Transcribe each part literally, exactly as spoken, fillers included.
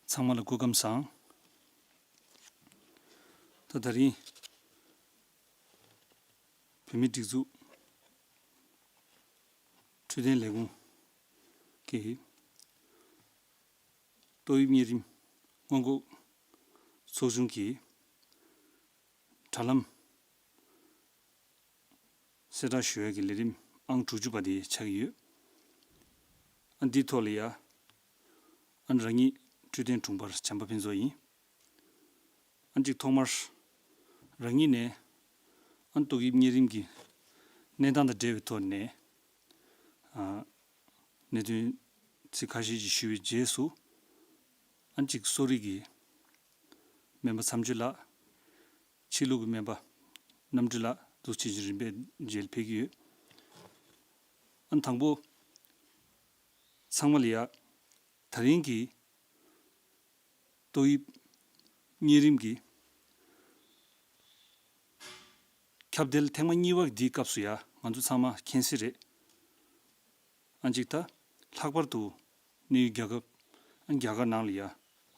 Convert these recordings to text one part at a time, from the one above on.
ཚང་མ་ལ་སྐུ་ཁམས་བཟང་། ད་དེ་རིང་བོད་མིའི་སྒྲིག་འཛུགས་འཕྲོད་བསྟེན་ལས་ཁུངས་ཀྱི་ཏོག་དབྱིབས་གཉན་རིམས་སྔོན་འགོག་ཚོགས་ཆུང་གི་དྲ་ལམ་གསལ་བསྒྲགས་ཞུ་ཡས་ཀྱི་ལས་རིམ་ཨང་དྲུག་ཅུ་པ་དེ་ཆགས་ཀྱི་ཡོད། ཨ་འདིའི་ཐོག་ལ་ཡ་ཨ་རང་ཉིད་འཕྲོད་བསྟེན་དྲུང་འཕར་བྱམས་པ་ཕུན་ཚོགས་ཡིན། ཨ་གཅིག་ཐོག་མར་རང་ཉིད་ནས་ཨ་ཏོག་དབྱིབས་གཉན་རིམས་ཀྱི་གནས་སྟངས་དང་འབྲེལ་བའི་ཐོག་ནས་ཨ་གནད་དོན་ཚིག་ཁ་ཤས་ཅིག་ཞུས་པའི་རྗེས་སུ། ཨ་གཅིག་གསོ་རིག་གི་སྨན་པ་མཚམས་གཅོད་ལགས། ཕྱི་ལུགས་ཀྱི་སྨན་པ་རྣམ་གྲོལ་ལགས་འདུག་བྱེད་ཀྱི་རིམ་པས་རྗེས་ལ་ཕེབས་ཀྱི་ཡོད། ཨ་དང་པོ་ཚང་མ་ལ་ཡ་དེ་རིང་གི་ཏོག་དབྱིབས་གཉན་རིམས་ཀྱི་ཁྱབ་གདལ་ཐེངས་མ་གཉིས་པ་འདིའི་སྐབས་སུ་ཡ་ང་ཚོ་ཚང་མ་མཁྱེན་གསལ་རེད། ཨ་གཅིག་ད་ལྷག་པར་དུ་གནས་ཡུལ་རྒྱ་གར་ཨ་རྒྱ་གར་ནང་ལ་ཡ་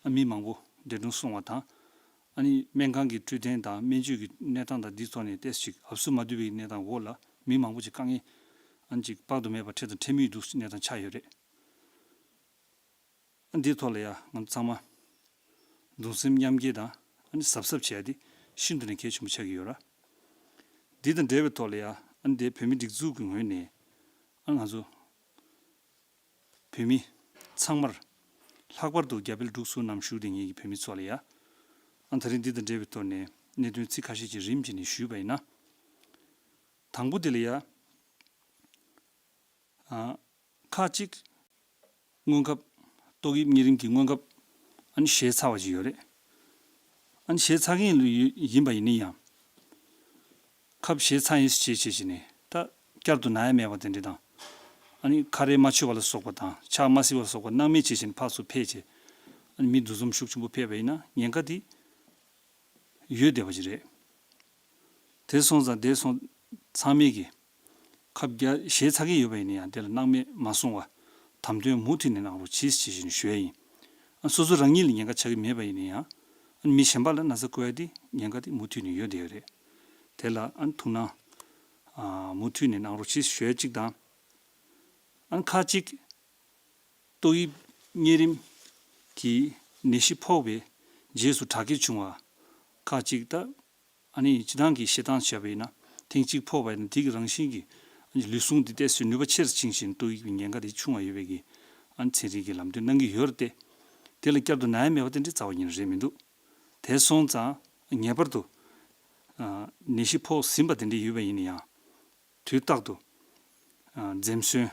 ཨ་མི་མང་པོ་འདས་གྲོངས་སོང་བ་དང་། ཨ་ནི་སྨན་ཁང་གི་འཕྲོད་བསྟེན་དང་སྨན་བཅོས་ཀྱི་གནས་སྟངས་དང་འདི་ཚོ་ནས་ཏོག་ཙམ་ཞིག་ཨབ་སུ་མ་བསྡུས་པའི་གནས་སྟངས་འོག་ལ་མི་མང་པོ་ཅིག་དཀའ་ངལ་ཨ་གཅིག་དཔག་ཏུ་མེད་པ་འཕྲད་དང་འཕྲད་མུས་འདུག་གནས་སྟངས་ཆགས་ཡོད་རེད། ཨ་འདིའི་ཐོག་ལ་ཡ་ང་ཚོ་ཚང་མ་གདུང་སེམས་མཉམ་སྐྱེད་དང་ཨ་ནི་གཟབ་གཟབ་བྱེད་ཡ་དེ་ཤིན་ཏུ་ནས་གལ་ཆེན་པོ་ཆགས་ཀྱི་ཡོད་ར། འདི་དང་འབྲེལ་བའི་ཐོག་ལ་ཡ་ཨ་ནི་དེ་བོད་མི་སྒྲིག་འཛུགས་ཀྱི་ངོས་ནས་ཨ་ང་ཚོ་བོད་མི་ཚང་མར་ལྷག་པར་དུ་རྒྱ་བལ་འབྲུག་གསུམ་ནང་བཞུགས་བསྡད་མཁན་གྱི་བོད་མི་ཚོ་ལ་ཡ་ཨ་དེ་རིང་འདི་དང་འབྲེལ་བའི་ཐོག་ནས་གནད་དོན་ཚིག་ཁ་ཤས་ཅིག་རིམ་བྱས་ནས་ཞུས་པ་ཡིན་ན། དང་པོ་དེ་ལ་ཡ། ཨ། ཁག་ཅིག་སྔོན་ཁབ། ཏོག་དབྱིབས་གཉན་རིམས་ཀྱི་སྔོན་ཁབ་ཨ་ནི་བཞེས་ཚར་བ་ཅིག་ཡོད་རེད། ཨ་ནི་བཞེས་ཚར་མཁན་ལ་ཡོད་ཡིན་པ་ཡིན་ན་ཡང་། ཁབ་བཞེས་ཚར་ཡིན་ཞེས་བྱས་བྱས་ནས་ད་བསྐྱར་དུ་ན་ཡ་མེད་པ་དེ་འདྲ་དང་། ཨ་ནི་ཁ་རས་མ་ཆོད་པ་ལ་སོགས་པ་དང་ཕྱག་མ་བསིལ་བ་ལ་སོགས་པ་སྣང་མེད་བྱས་བྱས་ནས་ཕར་ཚུར་ཕེབས་བྱས། ཨ་ནི་མི་འདུ་འཛོམས་ཤུགས་ཆེན་པོ་ཕེབས་པ་ཡིན་ན་ཉེན་ཁ་དེ་ཡོད་བསྡད་པ་ཅིག་རེད། དེ་སོང་ཙང་དེ་སོང་ཚང་མས་ཀྱི་ཁབ་བརྒྱ་བཞེས་ཚར་གྱི་ཡོད་པ་ཡིན་ན་ཡང་དེ་ལ་སྣང་མེད་མ་སོང་བ་དམ་དོན་མུ་མཐུད་ནས་གནང་རོགས་གྱིས་ཞེས་བཞིན་ཞུ་ཡ་ཡིན། ཨ་སོ་སོ་རང་ཉིད་ལ་ཉེན་ཁ་ཆགས་ཀྱི་མེད་པ་ཡིན་ན་ཡང་ཨ་མི་གཞན་པ་ལ་ན་ཚ་བཀོད་ཡ་དེ་ཉེན་ཁ་དེ་མུ་མཐུད་ནས་ཡོད་བསྡད་ཡོད་རེད། དེ་ལ་ཨ་ཐུགས་སྣང་ཨ་མུ་མཐུད་ནས་གནང་རོགས་གྱིས་ཞུ་ཡ་གཅིག་དང་། ཨ་ཁག་གཅིག་ཏོག་དབྱིབས་གཉན་རིམས་ཀྱི་ནད་གཞི་ཕོག་པའི་རྗེས་སུ་དྲག་སྐྱེད་བྱུང་བ་ཁག་ཅིག་ད་ཨ་ནི་སྤྱི་བཏང་གི་བཤད་སྟངས་བྱས་པ་ཡིན་ན་ཐེངས་གཅིག་ཕོག་པ་ཡིན་ན་དེ་གི་རང་བཞིན་གྱིས་ཨ་ནི་ལུས་ཟུངས་འདི་ཏོག་ཙམ་ནུས་པ་ཆེར་ཕྱིན་བཞིན་ཏོག་དབྱིབས་ཀྱི་ཉེན་ཁ་དེ་ཆུང་བ་ཡོད་པའི་གི་ཨ་ནི་ཚན་རིག་གི་ལམ་སྟོན་གནང་གི་ཡོད་རེད་དེ། དེ་ལ་བསྐྱར་དུ་ན་ཡ་མེད་པ་དེ་འདྲའི་རྩ་བ་ཉིད་ནས་རེད་མི་འདུག་དེ་སོང་ཙང་ངེས་པར་དུ་ཨ་ནད་གཞི་ཕོག་ཟིན་པ་དེ་འདྲ་ཡོད་པ་ཡིན་ན་ཡང་། དུས་རྟག་ཏུ་ཨ་འཛེམ་ཟོན།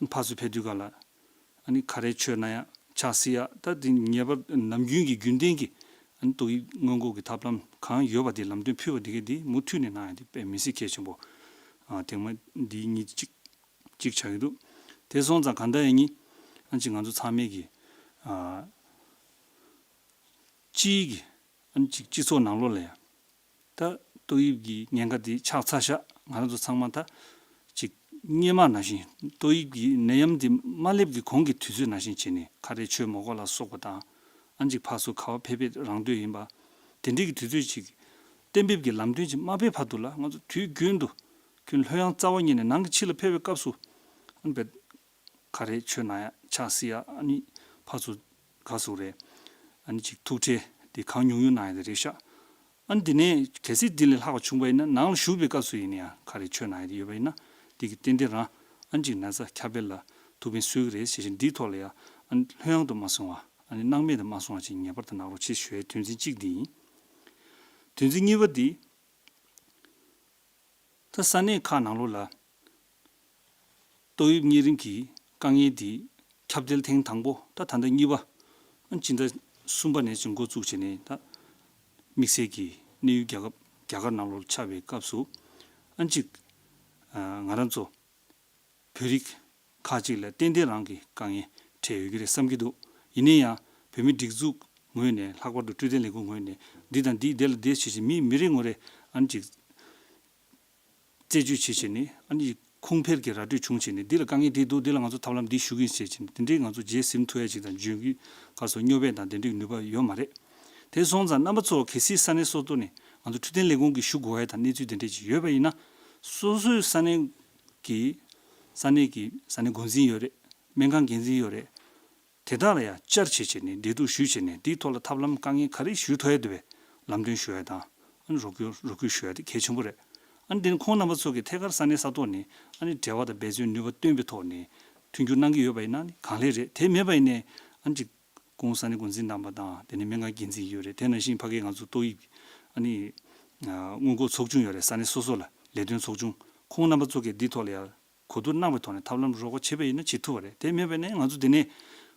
ཕར་ཚུར་ཕེབས་དུས་ག་ལ་ཨ་ནི་ཁ་རས་མཆོད་གནང་ཡ་ཕྱག་བསིལ་ཡ་ད་དེ་ངེས་པར་ནམ་རྒྱུན་གྱི་རྒྱུན་ལྡན་གྱི་ཨ་ནི་ཏོག་དབྱིབས་སྔོན་འགོག་གི་ཐབས་ལམ་གང་ཡོད་པ་དེ་ལམ་སྟོན་ཕུལ་བ་དེ་ག་དེ་མུ་མཐུད་ནས་གནང་ཡ་དེ་དཔེ་མི་སྲིད་གལ་ཆེན་པོ། ཨ་ཐེངས་མ་འདི་གཉིས་གཅིག་གཅིག་ཆགས་ཀྱི་འདུག་དེ་སོང་ཙང་གང་ལྟར་ཡང་ནི་ཨ་ཅིག་ང་ཚོ་ཚང་མས་ཀྱི་ཨ་སྤྱིའི་གི་ཨ་ཅིག་སྤྱི་ཚོགས་ནང་ལོགས་ལ་ཡང་ད་ཏོག་དབྱིབས་ཀྱི་ཉེན་ཁ་དེ་ཆགས་ཚར་ཤག་ང་རང་ཚོ་ཚང་མ་ད་ཅིག་སྔོན་མ་ནང་བཞིན་ཏོག་དབྱིབས་ཀྱི་ནད་ཡམས་དེ་མ་སླེབས་ཀྱི་གོང་གི་དུས་ཚོད་ནང་བཞིན་བྱས་ནས་ཁ་རས་མཆོད་མ་དགོས་ལ་སོགས་པ་དང་ཨ་ཅིག་ཕར་ཚུར་ག་པར་ཕེབས་ཕེབས་རང་འདོད་ཡིན་པ་དེ་འདྲའི་གི་དུས་ཚོད་ཅིག་གཏན་འབེབས་ཀྱི་ལམ་སྟོན་ཅིག་མ་སྤེལ་བར་དུ་ལ་ང་ཚོ་དུས་རྒྱུན་དུ་ཁྱོན་ལྷོད་ཡངས་རྩ་བ་ཉིད་ནས་ནང་གི་ཕྱི་ལ་ཕེབས་པའི་སྐབས་སུ་ཨ་ནི་ཁ་རས་མཆོད་གནང་ཡ་ཕྱག་བསིལ་ཡ་ཨ་ནི་ཕར་ཚུར་ག་ཟེར་དགོས་རེད། ཨ་ནི་ཅིག་ཐུགས་ཁྲལ་དེ་གང་ཉུང་ཉུང་གནང་ཡ་དེ་རེད་ཤག་ཨ་ནི་དེ་ནས་གལ་སྲིད་འདི་ལས་ལྷག་པ་བྱུང་བ་ཡིན་ན་ནང་ལ་བཞུགས་པའི་སྐབས་སུ་ཡིན་ན་ཡང་ཁ་རས་མཆོད་གནང་ཡ་དེ་ཡོད་པ་ཡིན་ན་དེ་གི་ཏན་ཏན་རང་ཨ་ནི་ཅིག་ན་ཚ་ཁྱབ་སྤེལ་ལ་ཐུགས་ཕན་གསོས་ཀྱི་རེད་ཞེས་བཞིན་འདིའི་ཐོག་ལ་ཡང་ཨ་ནི་ལྷོད་ཡངས་དུ་མ་སོང་བ་ཨ་ནི་སྣང་མེད་དུ་མ་སོང་བ་ཅིག་ངེས་པར་དུ་གནང་རོགས་ཞེས་ཞུ་ཡའི་དོན་ཚན་གཅིག་འདི་ཡིན། དོན་ཚན་གཉིས་པ་འདི། ད་ས་གནས་ཁག་ནང་ལོགས་ལ་ཏོག་དབྱིབས་གཉན་རིམས་ཀྱི་དཀའ་ངལ་འདི་ཁྱབ་གདལ་ཐེངས་དང་པོ་ད་ད་ལྟ་གཉིས་པ་ཨ་སྤྱི་ཟླ་གསུམ་པ་ནས་ཅིག་འགོ་བཙུགས་བྱས་ནས་ད་དམིགས་བསལ་གྱི་གནས་ཡུལ་རྒྱ་གར་རྒྱ་གར་ནང་ལོགས་ལ་ཆགས་པའི་སྐབས་སུ་ཨ་ཅིག་ང་རང་ཚོ་བོད་རིགས་ཁག་ཅིག་ལ་ཏན་ཏན་རང་གི་དཀའ་ངལ་འཕྲད་ཡོད་ཀྱི་རེད་བསམ་གྱི་འདུག་ཡིན་ན་ཡང་བོད་མི་སྒྲིག་འཛུགས་ངོས་ནས་ལྷག་པར་དུ་འཕྲོད་བསྟེན་ལས་ཁུངས་ངོས་ནས་འདི་དང་འདི་དེ་ལ་དེ་བྱེད་བཞིན་མི་མི་རེ་ངོ་རེ་ཨ་ནི་ཅིག་རྩད་གཅོད་བྱེད་བྱས་ནས་ཨ་ནི་ ཁུངས་འཕེར་གྱི་ར་སྤྲོད་བྱུང་བྱས་ནས། འདི་ལ་དཀའ་ངལ་འདི་འདུག་འདི་ལ་ང་ཚོ་ཐབས་ལམ་འདི་ཞུ་གི་ཡིན་ཟེར་བྱས་ནས། དེ་འདྲའི་ང་ཚོ་རྗེས་ཟིན་ཐུབ་ཡ་ཅིག་དང་། འཇོན་གྱི་ག་སོ་སྨྱོ་བས་དང་དེ་འདྲའི་ནུས་པ་ཡོད་མ་རེད། དེ་སོང་ཙང་རྣམ་པ་ཚོ་གལ་སྲིད་ས་གནས་སོ་སོ་ནས་ང་ཚོ་འཕྲོད་བསྟེན་ལས་ཁུངས་ཀྱི་ཞུ་དགོས་ཡ་དང་གནས་ཚུལ་དེ་འདྲས་ཅིག་ཡོད་པ་ཡིན་ན། སོ་སོའི་ས་གནས་ཀྱི་ས་གནས་ཀྱི་ས་གནས་འགོ་འཛིན་ཡོད་རེད། སྨན་ཁང་འགན་འཛིན་ཡོད་རེད། དེ་དག་ལ་ཡང་བཅར་བྱས་བྱས་ནས་འབྲེལ་གཏུག་ཞུས་བྱས་ནས། འདིའི་ཐོག་ལ་ཐབས་ལམ་དཀའ་ངལ་ག་རེ་ཞུ་ཐུབ་ཡ་འདུག་པས་ལམ་སྟོན་ཞུ་ཡ་དང་། ཨ་ནི་རོགས་སྐྱོར་རོགས་སྐྱོར་ཞུ་ཡ་དེ་གལ་ཆེན་པོ་རེད། ཨ་ནི་དེ་ནི་ཁོང་རྣམ་པ་ཚོ་གིས་ཐད་ཀར་ས་གནས་ས་ཐོག་ནས་ཨ་ནི་འབྲེལ་བ་དང་འབད་བརྩོན་ནུས་པ་བཏོན་པའི་ཐོག་ནས་མཐུན་འགྱུར་གནང་གི་ཡོད་པ་ཡིན་ན་ནི་གང་ལེགས་རེད། དེ་མེད་པ་ཡིན་ནའི་ཨ་ནི་ཅིག་སྐུ་ངོ་ས་གནས་འགོ་འཛིན་རྣམ་པ་དང་། དེ་ནས་སྨན་ཁང་འགན་འཛིན་ཡོད་རེད། དེ་ནང་བཞིན་ཕ་གིའི་ང་ཚོ་ཏོག་དབྱིབས་ཨ་ནི་སྔོན་འགོག་ཚོགས་ཆུང་ཡོད་རེད། ས་གནས་སོ་སོ་ལ་ལས་དོན་ཚོགས་ཆུང་། ཁོང་རྣམ་པ་ཚོ་གིས་འདིའི་ཐོག་ལ་ཡང་གོ་བསྡུར་གནང་བའི་ཐོག་ནས་ཐབས་ལམ་རོགས་པ་བྱེད་པ་ཡིན་ན་བྱེད་ཐུབ་པ་རེད། དེ་མེད་པ་ཡིན་ན་ང་ཚོ་འདི་ནས་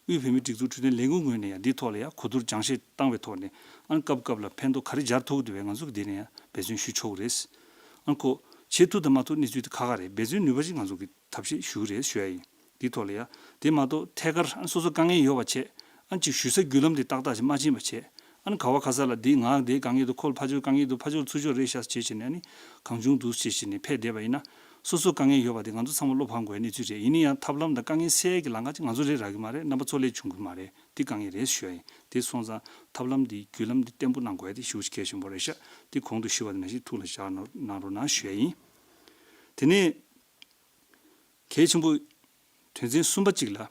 དབུས་བོད་མིའི་སྒྲིག་འཛུགས་འཕྲོད་བསྟེན་ལས་ཁུངས་ངོས་ནས་ཡང་འདིའི་ཐོག་ལ་ཡང་གོ་བསྡུར་སྦྱང་བཤད་བཏང་བའི་ཐོག་ནས། ཨ་ནི་སྐབས་སྐབས་ལ་ཕན་ཐོགས་ག་རེ་སྦྱར་ཐུབ་ཀྱི་འདུག་པས་ང་ཚོ་གིས་འདི་ནས་ཡང་འབད་བརྩོན་ཞུ་ཆོག་གི་རེད། ཨ་ནི་ཁོ་བྱེད་ཐུབ་དང་མ་ཐུབ་གནས་ཚུལ་དེ་ཁག་ཁག་རེད། འབད་བརྩོན་ནུས་པ་ཞིག་ང་ཚོ་གིས་ཐབས་ཤེས་ཞུ་གི་རེད་ཞུ་ཡ་ཡིན། འདིའི་ཐོག་ལ་ཡ། དེ་མ་གཏོགས་ཐད་ཀར་ཨ་ནི་སོ་སོ་དཀའ་ངལ་ཡོད་པ་བྱས། ཨ་ནི་ཅིག་ཞུ་སའི་བརྒྱུད་ལམ་དེ་ཏག་ཏག་ཅིག་མ་ཕྱིན་པ་བྱས། ཨ་ནི་ག་བ་ག་ས་ལ་འདི་ང་འདི་དཀའ་ངལ་འདུག་ཁོ་ལ་ཕར་ཕྱོགས་དཀའ་ངལ་འདུག་ཕར་ཕྱོགས་ཚུར་ཕྱོགས་རེད་ཤག་བྱས་བྱས་ནས། ཨ་ནི་གང་བྱུང་འདུག་བྱས་བྱས་ནས་ཕེབས་བསྡད་པ་ཡིན་ན། སོ་སོ་དཀའ་ངལ་ཡོད་པ་དེ་ང་ཚོ་ཚང་མ་བློ་ཕམ་དགོས་ཡ་གནས་ཚུལ་རེད། ཡིན་ན་ཡང་ཐབས་ལམ་དང་དཀའ་ངལ་སེལ་ཡ་གི་ལམ་ཁ་ཅིག་ང་ཚོ་ལ་རག་གི་མ་རེད། རྣམ་པ་ཚོ་ལ་བྱུང་གི་མ་རེད། འདི་དཀའ་ངལ་རེད་ཞུ་ཡ་ཡིན། དེ་སོང་ཙང་ཐབས་ལམ་འདི་བརྒྱུད་ལམ་འདི་བརྟན་པོ་གནང་དགོས་ཡ་དེ་ཞེ་པོ་ཅིག་གལ་ཆེན་པོ་རེད་ཤག་དེ་གོང་དུ་ཞུས་པ་དེ་ནང་བཞིན་ཐུགས་ལ་བཞག་གནང་རོགས་གནང་ཞུ་ཡ་ཡིན། དེ་ནས་གལ་ཆེན་པོ་དོན་ཚན་གསུམ་པ་གཅིག་ལ།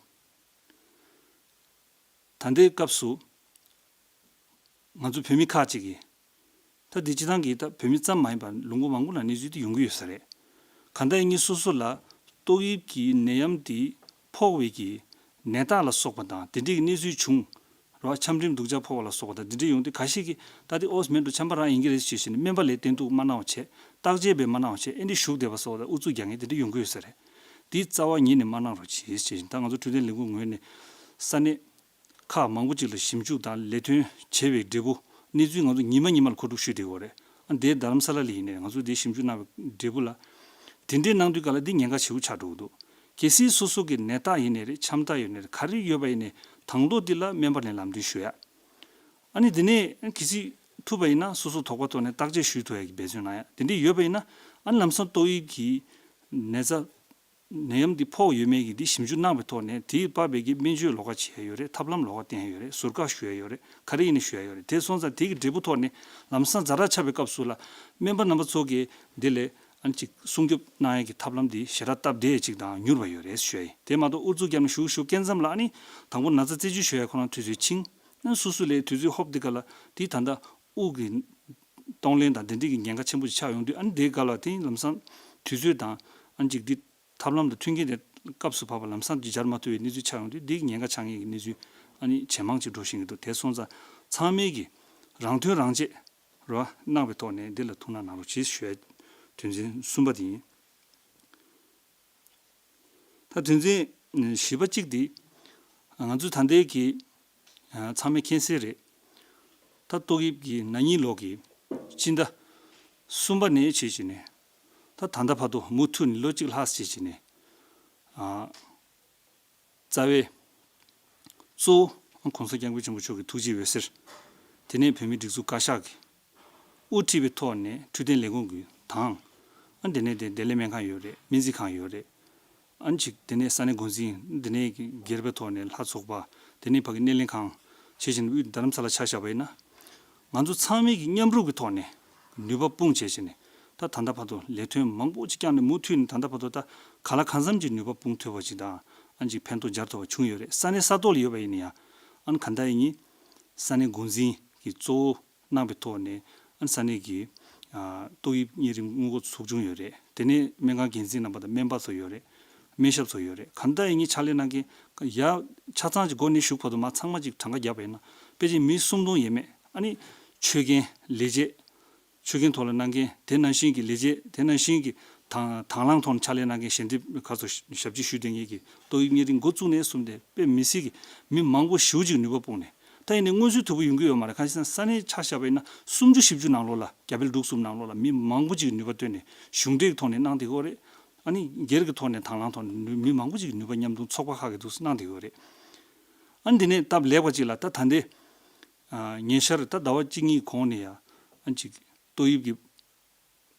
ད་ལྟའི་སྐབས་སུ་ང་ཚོ་བོད་མི་ཁག་ཅིག་གིས། ད་འདི་སྤྱི་བཏང་གི་ད་བོད་མི་ཙམ་མ་ཡིན་པར་ལུང་པ་མང་པོ་ལ་གནས་ཚུལ་དེ་ཡོང་གི་ཡོད་ས་རེད། གང་ལྟར་ཡིན་ནའི་སོ་སོ་ལ་ཏོག་དབྱིབས་ཀྱི་ནད་ཡམས་དེ་ཕོག་པའི་གི་ནད་རྟགས་ལ་སོགས་པ་དང་། དེ་འདྲའི་གི་གནས་ཚུལ་བྱུང་རོགས། ཆམ་རིམས་སྡུག་ཅག་ཕོག་པ་ལ་སོགས་པ་དང་། དེ་འདྲའི་ཡོང་དུས་ཁ་ཤས་ཀྱིས་ད་དེ་ཨོ་མེད་འགྲོ། ཆམ་པ་རང་ཡིན་གྱི་རེད་ཅེས་བྱས་ནས་སྨན་པ་ལ་བསྟེན་གཏུག་མ་གནང་བ་བྱས། བརྟག་དཔྱད་སྦེ་མ་གནང་བ་བྱས། ཨེ་འདྲ་བཞུགས་བསྡད་པ་སོགས་དང་ཨུ་ཚུགས་རྒྱག་མཁན་དེ་འདྲ་ཡོང་གི་ཡོད་ས་རེད། དེ་རྩ་བ་ཉིད་ནས་མ་གནང་རོགས་བྱེད་ཅེས་བྱས་ནས། ད་ང་ཚོ་འཕྲོད་བསྟེན་ལས་ཁུངས་ངོས་ནས་ས་གནས་ཁག་མང་པོ་ཅིག་ལ་ཞིབ་འཇུག་དང་ལས་དོན་བྱས་པའི་འབྲས་བུ། གནས་ཚུལ་ང་ཚོ་ཉི་མ་ཉི་མ་ལ་མཁོ་སྒྲུབ་ཞུས་བསྡད་ཡོད་རེད། ཨ་འདིའི་རྡ་རམ་ས་ལ་ལ་ཡིན་ནའི་ང་ཚོ་འདིའི་ཞིབ་འཇུག་གནང་བའི་འབྲས་བུ་ལ། དེ་འདྲའི་གནང་དུས་སྐབས་ལ་འདི་ཉེན་ཁ་ཆེ་པོ་ཆགས་འགྲོ་གི་འདུག་གལ་སྲིད་སོ་སོ་གི་ནད་རྟགས་ཡིན་ནའི་རེད། ཆམ་རྟགས་ཡོད་ནའི་རེད། ག་རེ་ཡོད་པ་ཡིན་ནའི་དང་ཐོག་འདི་ལ་སྨན་པ་ནས་ལམ་སྟོན་ཞུ་ཡ། ཨ་ནི་དེ་ནས་གལ་སྲིད་ཐུབ་པ་ཡིན་ན་སོ་སོ་དོགས་པ་ཐོག་ནས་བརྟག་དཔྱད་ཞུ་ཐུབ་ཡ་གི་འབད་བརྩོན་གནང་ཡ། དེ་འདྲ་ཡོད་པ་ཡིན་ན། ཨ་ནི་ལམ་སང་ཏོག་དབྱིབས་ཀྱི་ནད་ཚ་ནད་ཡམས་འདི་ཕོག་ཡོད་མེད་ཀྱི་འདི་ཞིབ་འཇུག་གནང་བའི་ཐོག་ནས། དེའི་བབས་པའི་གི་སྨན་བཅོས་ལོགས་ཀ་བྱས་ཡོད་རེད། ཐབས་ལམ་ལོགས་ཀ་བསྟན་ཡོད་རེད། ཟུར་བཀག་ཞུ་ཡ་ཡོད་རེད། ག་རེ་ཡིན་ནའི་ཞུ་ཡ་ཡོད་རེད། དེ་སོང་ཙང་དེ་གི་འབྲས་བུ་ཐོག་ནས་ལམ་སང་ཛ་དྲག་ཆགས་པའི་སྐབས་སུ་ལ་སྨན་པ་རྣམ་པ་ཚོ་གིས་འདི་ལས་ཨ་ནི་ཅིག་སྲུང་སྐྱོབ་གནང་ཡ་གི་ཐབས་ལམ་འདི་ཞེ་དྲག་སྟབས་བདེ་ཅིག་དང་མྱུར་བ་ཡོད་རེད་ཞུ་ཡ་ཡིན། དེ་མ་གཏོགས་ཨུ་ཚུགས་བརྒྱབ་ནས་བཞུགས་བཞུགས་སྐྱེལ་མཚམས་ལ། ཨ་ནི་དང་པོ་ན་ཚ་རྩད་གཅོད་ཞུ་ཡ་ཁོ་རང་དུས་ཚོད་ཕྱིན། ཨ་ནི་སོ་སོ་ལ་དུས་ཚོད་ཧོབ་དེ་ག་ལ་དེ་ད་ལྟ་དབུགས་ཀྱི་གཏོང་ལེན་དང་དེ་འདྲའི་གི་ཉེན་ཁ་ཆེན་པོ་ཅིག་ཆགས་ཡོང་དུས། ཨ་ནི་དེ་ག་ལ་དེ་ལམ་སང་དུས་ཚོད་དང་ཨ་ནི་ཅིག་འདི་ཐབས་ལམ་དང་མཐུན་རྐྱེན་དེ་སྐབས་སུ་བབས་པ་ལམ་སང་ཅིག་སྦྱར་མ་ཐུབ་པའི་གནས་ཚུལ་ཆགས་ཡོང་དུས། འདི་ཉེན་ཁ་ཆགས་ངེས་ཀྱི་གནས་ཚུལ་ཨ་ནི་ཇེ་མང་ཅིག་འགྲོ་བཞིན་གྱི་འདུག་དེ་སོང་ཙང་ཚང་མས་ཀྱི་རང་དོན་རང་གཅེས་རོགས་གནང་བའི་ཐོག་ནས་འདི་ལ་ཐུགས་སྣང་གནང་རོགས་གྱིས་ཞུ་ཡ་དོན་ཚན་གསུམ་པ་དེ་ཡིན། ད་དོན་ཚན་བཞི་པ་གཅིག་དེ། ང་ཚོས་ད་ལྟའི་གི་ཚང་མས་མཁྱེན་གསལ་རེད། ད་ཏོག་དབྱིབས་ཀྱི་ན་ནིང་ལོ་གི་སྤྱི་ཟླ་གསུམ་པ་ནས་བྱས་བྱས་ནས། ད་ད་ལྟ་བར་དུ་མུ་མཐུད་ནས་ལོ་གཅིག་ལྷག་བྱས་བྱས་ནས། རྩ་བའི་གཙོ་བོ་༸གོང་ས་༸སྐྱབས་མགོན་ཆེན་པོ་མཆོག་གི་ཐུགས་རྗེའི་འོད་ཟེར། དེ་ནས་བོད་མིའི་སྒྲིག་འཛུགས་བཀའ་ཤག་གི་དབུ་ཁྲིད་པའི་ཐོག་ནས་འཕྲོད་བསྟེན་ལས་ཁུངས་ཀྱི་དང་། ཨ་དེ་ནས་དེ་བདེ་ལེགས་སྨན་ཁང་ཡོད་རེད། སྨན་རྩིས་ཁང་ཡོད་རེད། ཨ་ཅིག་དེ་ནས་ས་གནས་འགོ་འཛིན། དེ་ནས་སྒེར་པའི་ཐོག་ནས་ལྷ་ཚོགས་པ། དེ་ནས་ཕ་གི་སྣེ་ལེན་ཁང་། བྱས་བྱས་ནས་དབུས་རྡ་རམ་ས་ལ་ཆ་བཞག་པ་ཡིན་ན། ང་ཚོ་ཚང་མས་ཀྱི་མཉམ་རུབ་ཀྱི་ཐོག་ནས་ནུས་པ་སྤུངས་བྱས་བྱས་ནས། ད་ད་ལྟ་བར་དུ་ལས་དོན་མང་པོ་ཅིག་བསྐྱངས་ནས། མུ་མཐུད་ནས་ད་ལྟ་བར་དུ་ད་གང་ལ་གང་འཚམ་གྱི་ནུས་པ་སྤུངས་ཐུབ་པ་ཅིག་དང་། ཨ་ཅིག་ཕན་ཐོགས་སྦྱར་ཐུབ་པ་བྱུང་ཡོད་རེད། ས་གནས་ས་ཐོག་ལ་ཡོད་པ་ཡིན་ན་ཡང་། ཨ་གང་ལྟར་ཡིན་ནའི་ས་གནས་འགོ་འཛིན་གྱི་གཙོ་བོ་གནང་བའི་ཐོག་ནས། ཨ་ས་གནས་ཀྱི་ཨ་ཏོག་དབྱིབས་གཉན་རིམས་སྔོན་འགོག་ཚོགས་ཆུང་ཡོད་རེད། དེ་ནས་སྨན་ཁང་འགན་འཛིན་རྣམ་པ་དང་སྨན་པ་ཚོ་ཡོད་རེད། སྨན་ཞབས་ཚོ་ཡོད་རེད། གང་ལྟར་ཡིན་ནའི་ཕྱག་ལས་གནང་མཁན་ཡ་ཆ་ཚང་གཅིག་འགོ་ནས་མཇུག་བར་དུ་མར་ཚང་མ་གཅིག་གྲངས་ཀ་བརྒྱབ་པ་ཡིན་ན། ཕལ་ཆེར་མི་སུམ་སྟོང་ཡས་མས། ཨ་ནི་ཆོད་མཁན་ལས་བྱེད། ཆོད་མཁན་ཐོག་ལ་གནང་མཁན། དེ་ནང་བཞིན་གྱི་ལས་བྱེད། དེ་ནང་བཞིན་གྱི་དང་དང་བླངས་ཐོག་ནས་ཕྱག་ལས་གནང་མཁན། ཞལ་འདེབས་ག་ཚོད་ཞབས་ཕྱི་ཞུ་བསྡད་མཁན་གྱི། ཏོག་དབྱིབས་གཉན་རིམས་འགོ་བཙུགས་ནས་བཟུང་སྟེ་དཔེ་མི་སྲིད་ཀྱི་མི་མང་པོ་ཞེ་པོ་ཅིག་ནུས་པ་སྤུངས་ནས། ད་ཡིན་ནའི་མངོན་གསལ་དོད་པོ་ཡོང་གི་ཡོད་མ་རེད། གང་ཡིན་ཟེར་ན་ས་གནས་ཆ་བཞག་པ་ཡིན་ན་སུམ་ཅུ་བཞི་བཅུ་ནང་ལོགས་ལ། རྒྱ་བལ་འབྲུག་གསུམ་ནང་ལོགས་ལ་མི་མང་པོ་ཅིག་ནུས་པ་བཏོན་ནས་གཞུང་འབྲེལ་གྱི་ཐོག་ནས་གནང་བསྡད་ཡོད་རེད། ཨ་ནི་སྒེར་གྱི་ཐོག་ནས་དང་བླངས་ཐོག་ནས་མི་མང་པོ་ཅིག་ནུས་པ་མཉམ་འདུས་ཚོགས་པ་ཁག་གི་འདུག་གནང་བསྡད་ཡོད་རེད། ཨ་ནི་དེ་ནས་སྟབས་ལེགས་པ་ཅིག་ལ་ད་ད་ལྟའི་ཨ་ཉེ་ཆར་ད་ཟླ་བ་གཅིག་གཉིས་གོང་ནས་ཡ། ཨ་ཅིག་ཏོག་དབྱིབས་ཀྱི་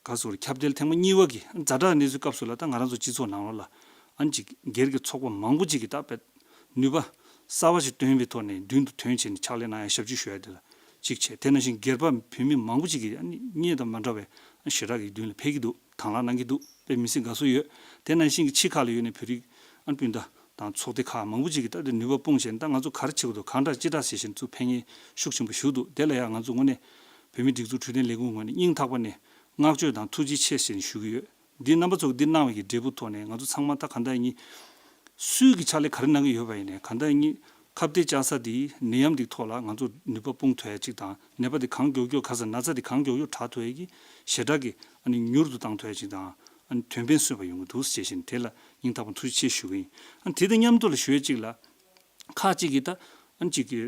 ག་ཟེར་ཁྱབ་གདལ་ཐེངས་མ་གཉིས་པ་གི་ཛ་དྲག་གནས་ཚུལ་སྐབས་སུ་ལ་ད་ང་རང་ཚོ་སྤྱི་ཚོགས་ནང་ལོགས་ལ་ཨ་ནི་ཅིག་སྒེར་གྱི་ཚོགས་པ་མང་པོ་ཅིག་གིས་ད་དཔེ་ནུས་པ་གསར་པ་ཞིག་བཏོན་པའི་ཐོག་ནས་མདུན་དུ་ཐོན་བྱས་ནས་ཕྱག་ལས་གནང་ཡ་ཞབས་ཕྱི་ཞུ་ཡ་དེ་ལ་གཅིག་བྱས། དེ་ནང་བཞིན་སྒེར་པ་བོད་མི་མང་པོ་ཅིག་གིས་ཨ་ནི་སྔོན་དང་མ་འདྲ་བའི་ཞེ་དྲག་གི་མདུན་ལ་ཕེབས་ཀྱི་འདུག་དང་བླངས་གནང་གི་འདུག་དཔེ་མི་སྲིད་དགའ་བསུ་ཡོད། དེ་ནང་བཞིན་གྱི་ཕྱི་ཁག་ལ་ཡོད་ནས་བོད་རིགས་ཨ་ནི་སྤུན་ཟླ་དང་ཚོགས་སྡེ་ཁག་མང་པོ་ཅིག་གིས་ད་དེ་ནུས་པ་སྤུངས་བྱས་ནས་ད་ང་ཚོ་ག་རེ་བྱེད་དགོས་འདུག་གང་འདྲ་ཅི་འདྲ་ཟེར་བཞིན་ཚུར་ཕན་ཡོན་ཤུགས་ཆེན་པོ་ཞུགས་འདུག་དེ་ལ་ཡང་ང་ཚོ་དངོས་གནས་བོད་མིའི་སྒྲིག་འཛུགས་འཕྲོད་བསྟེན་ལས་ཁུངས་ངོས་ནས་སྙིང་ཐག་པ་ནས་བསྔགས་བརྗོད་དང་ཐུགས་རྗེ་ཆེ་ཞེས་ཞུ་གི་ཡོད། འདི་རྣམ་པ་ཚོ་འདི་གནང་བའི་གི་འབྲས་བུ་ཐོག་ནས་ང་ཚོ་ཚང་མ་ད་ག་འདྲ་ཡིན། སུས་གི་ཕྱག་ལས་ག་རེ་གནང་གི་ཡོད་པ་ཡིན་ནའི་ག་འདྲ་ཡིན། ཁ་གཏད་བཅག་ས་འདི་ནད་ཡམས་འདི་ཐོག་ལ་ང་ཚོ་ནུས་པ་སྤུངས་ཐུབ་ཡ་ཅིག་དང་ནད་པ་འདི་གང་མགྱོགས་མགྱོགས་ག་ས་ན་ཚ་འདི་གང་མགྱོགས་མགྱོགས་དྲག་ཐུབ་ཡ་གི་ཞེ་དྲག་གི་ཨ་ནི་མྱུར་དུ་བཏང་ཐུབ་ཡ་ཅིག་དང་ཨ་ནི་དོན་ཕན་གསོས་པ་ཡོང་གི་འདུག་ཅེས་བཞིན་དེ་ལ་སྙིང་ཐག་པ་ཐུགས་རྗེ་ཆེ་ཞུ་གི་ཡིན། ཨ་ནི་དེ་དང་མཉམ་དུ་ལ་ཞུ་ཡ་ཅིག་ལ་ཁག་ཅིག་གིས་ད་ཨ་ནི་ཅིག་གི་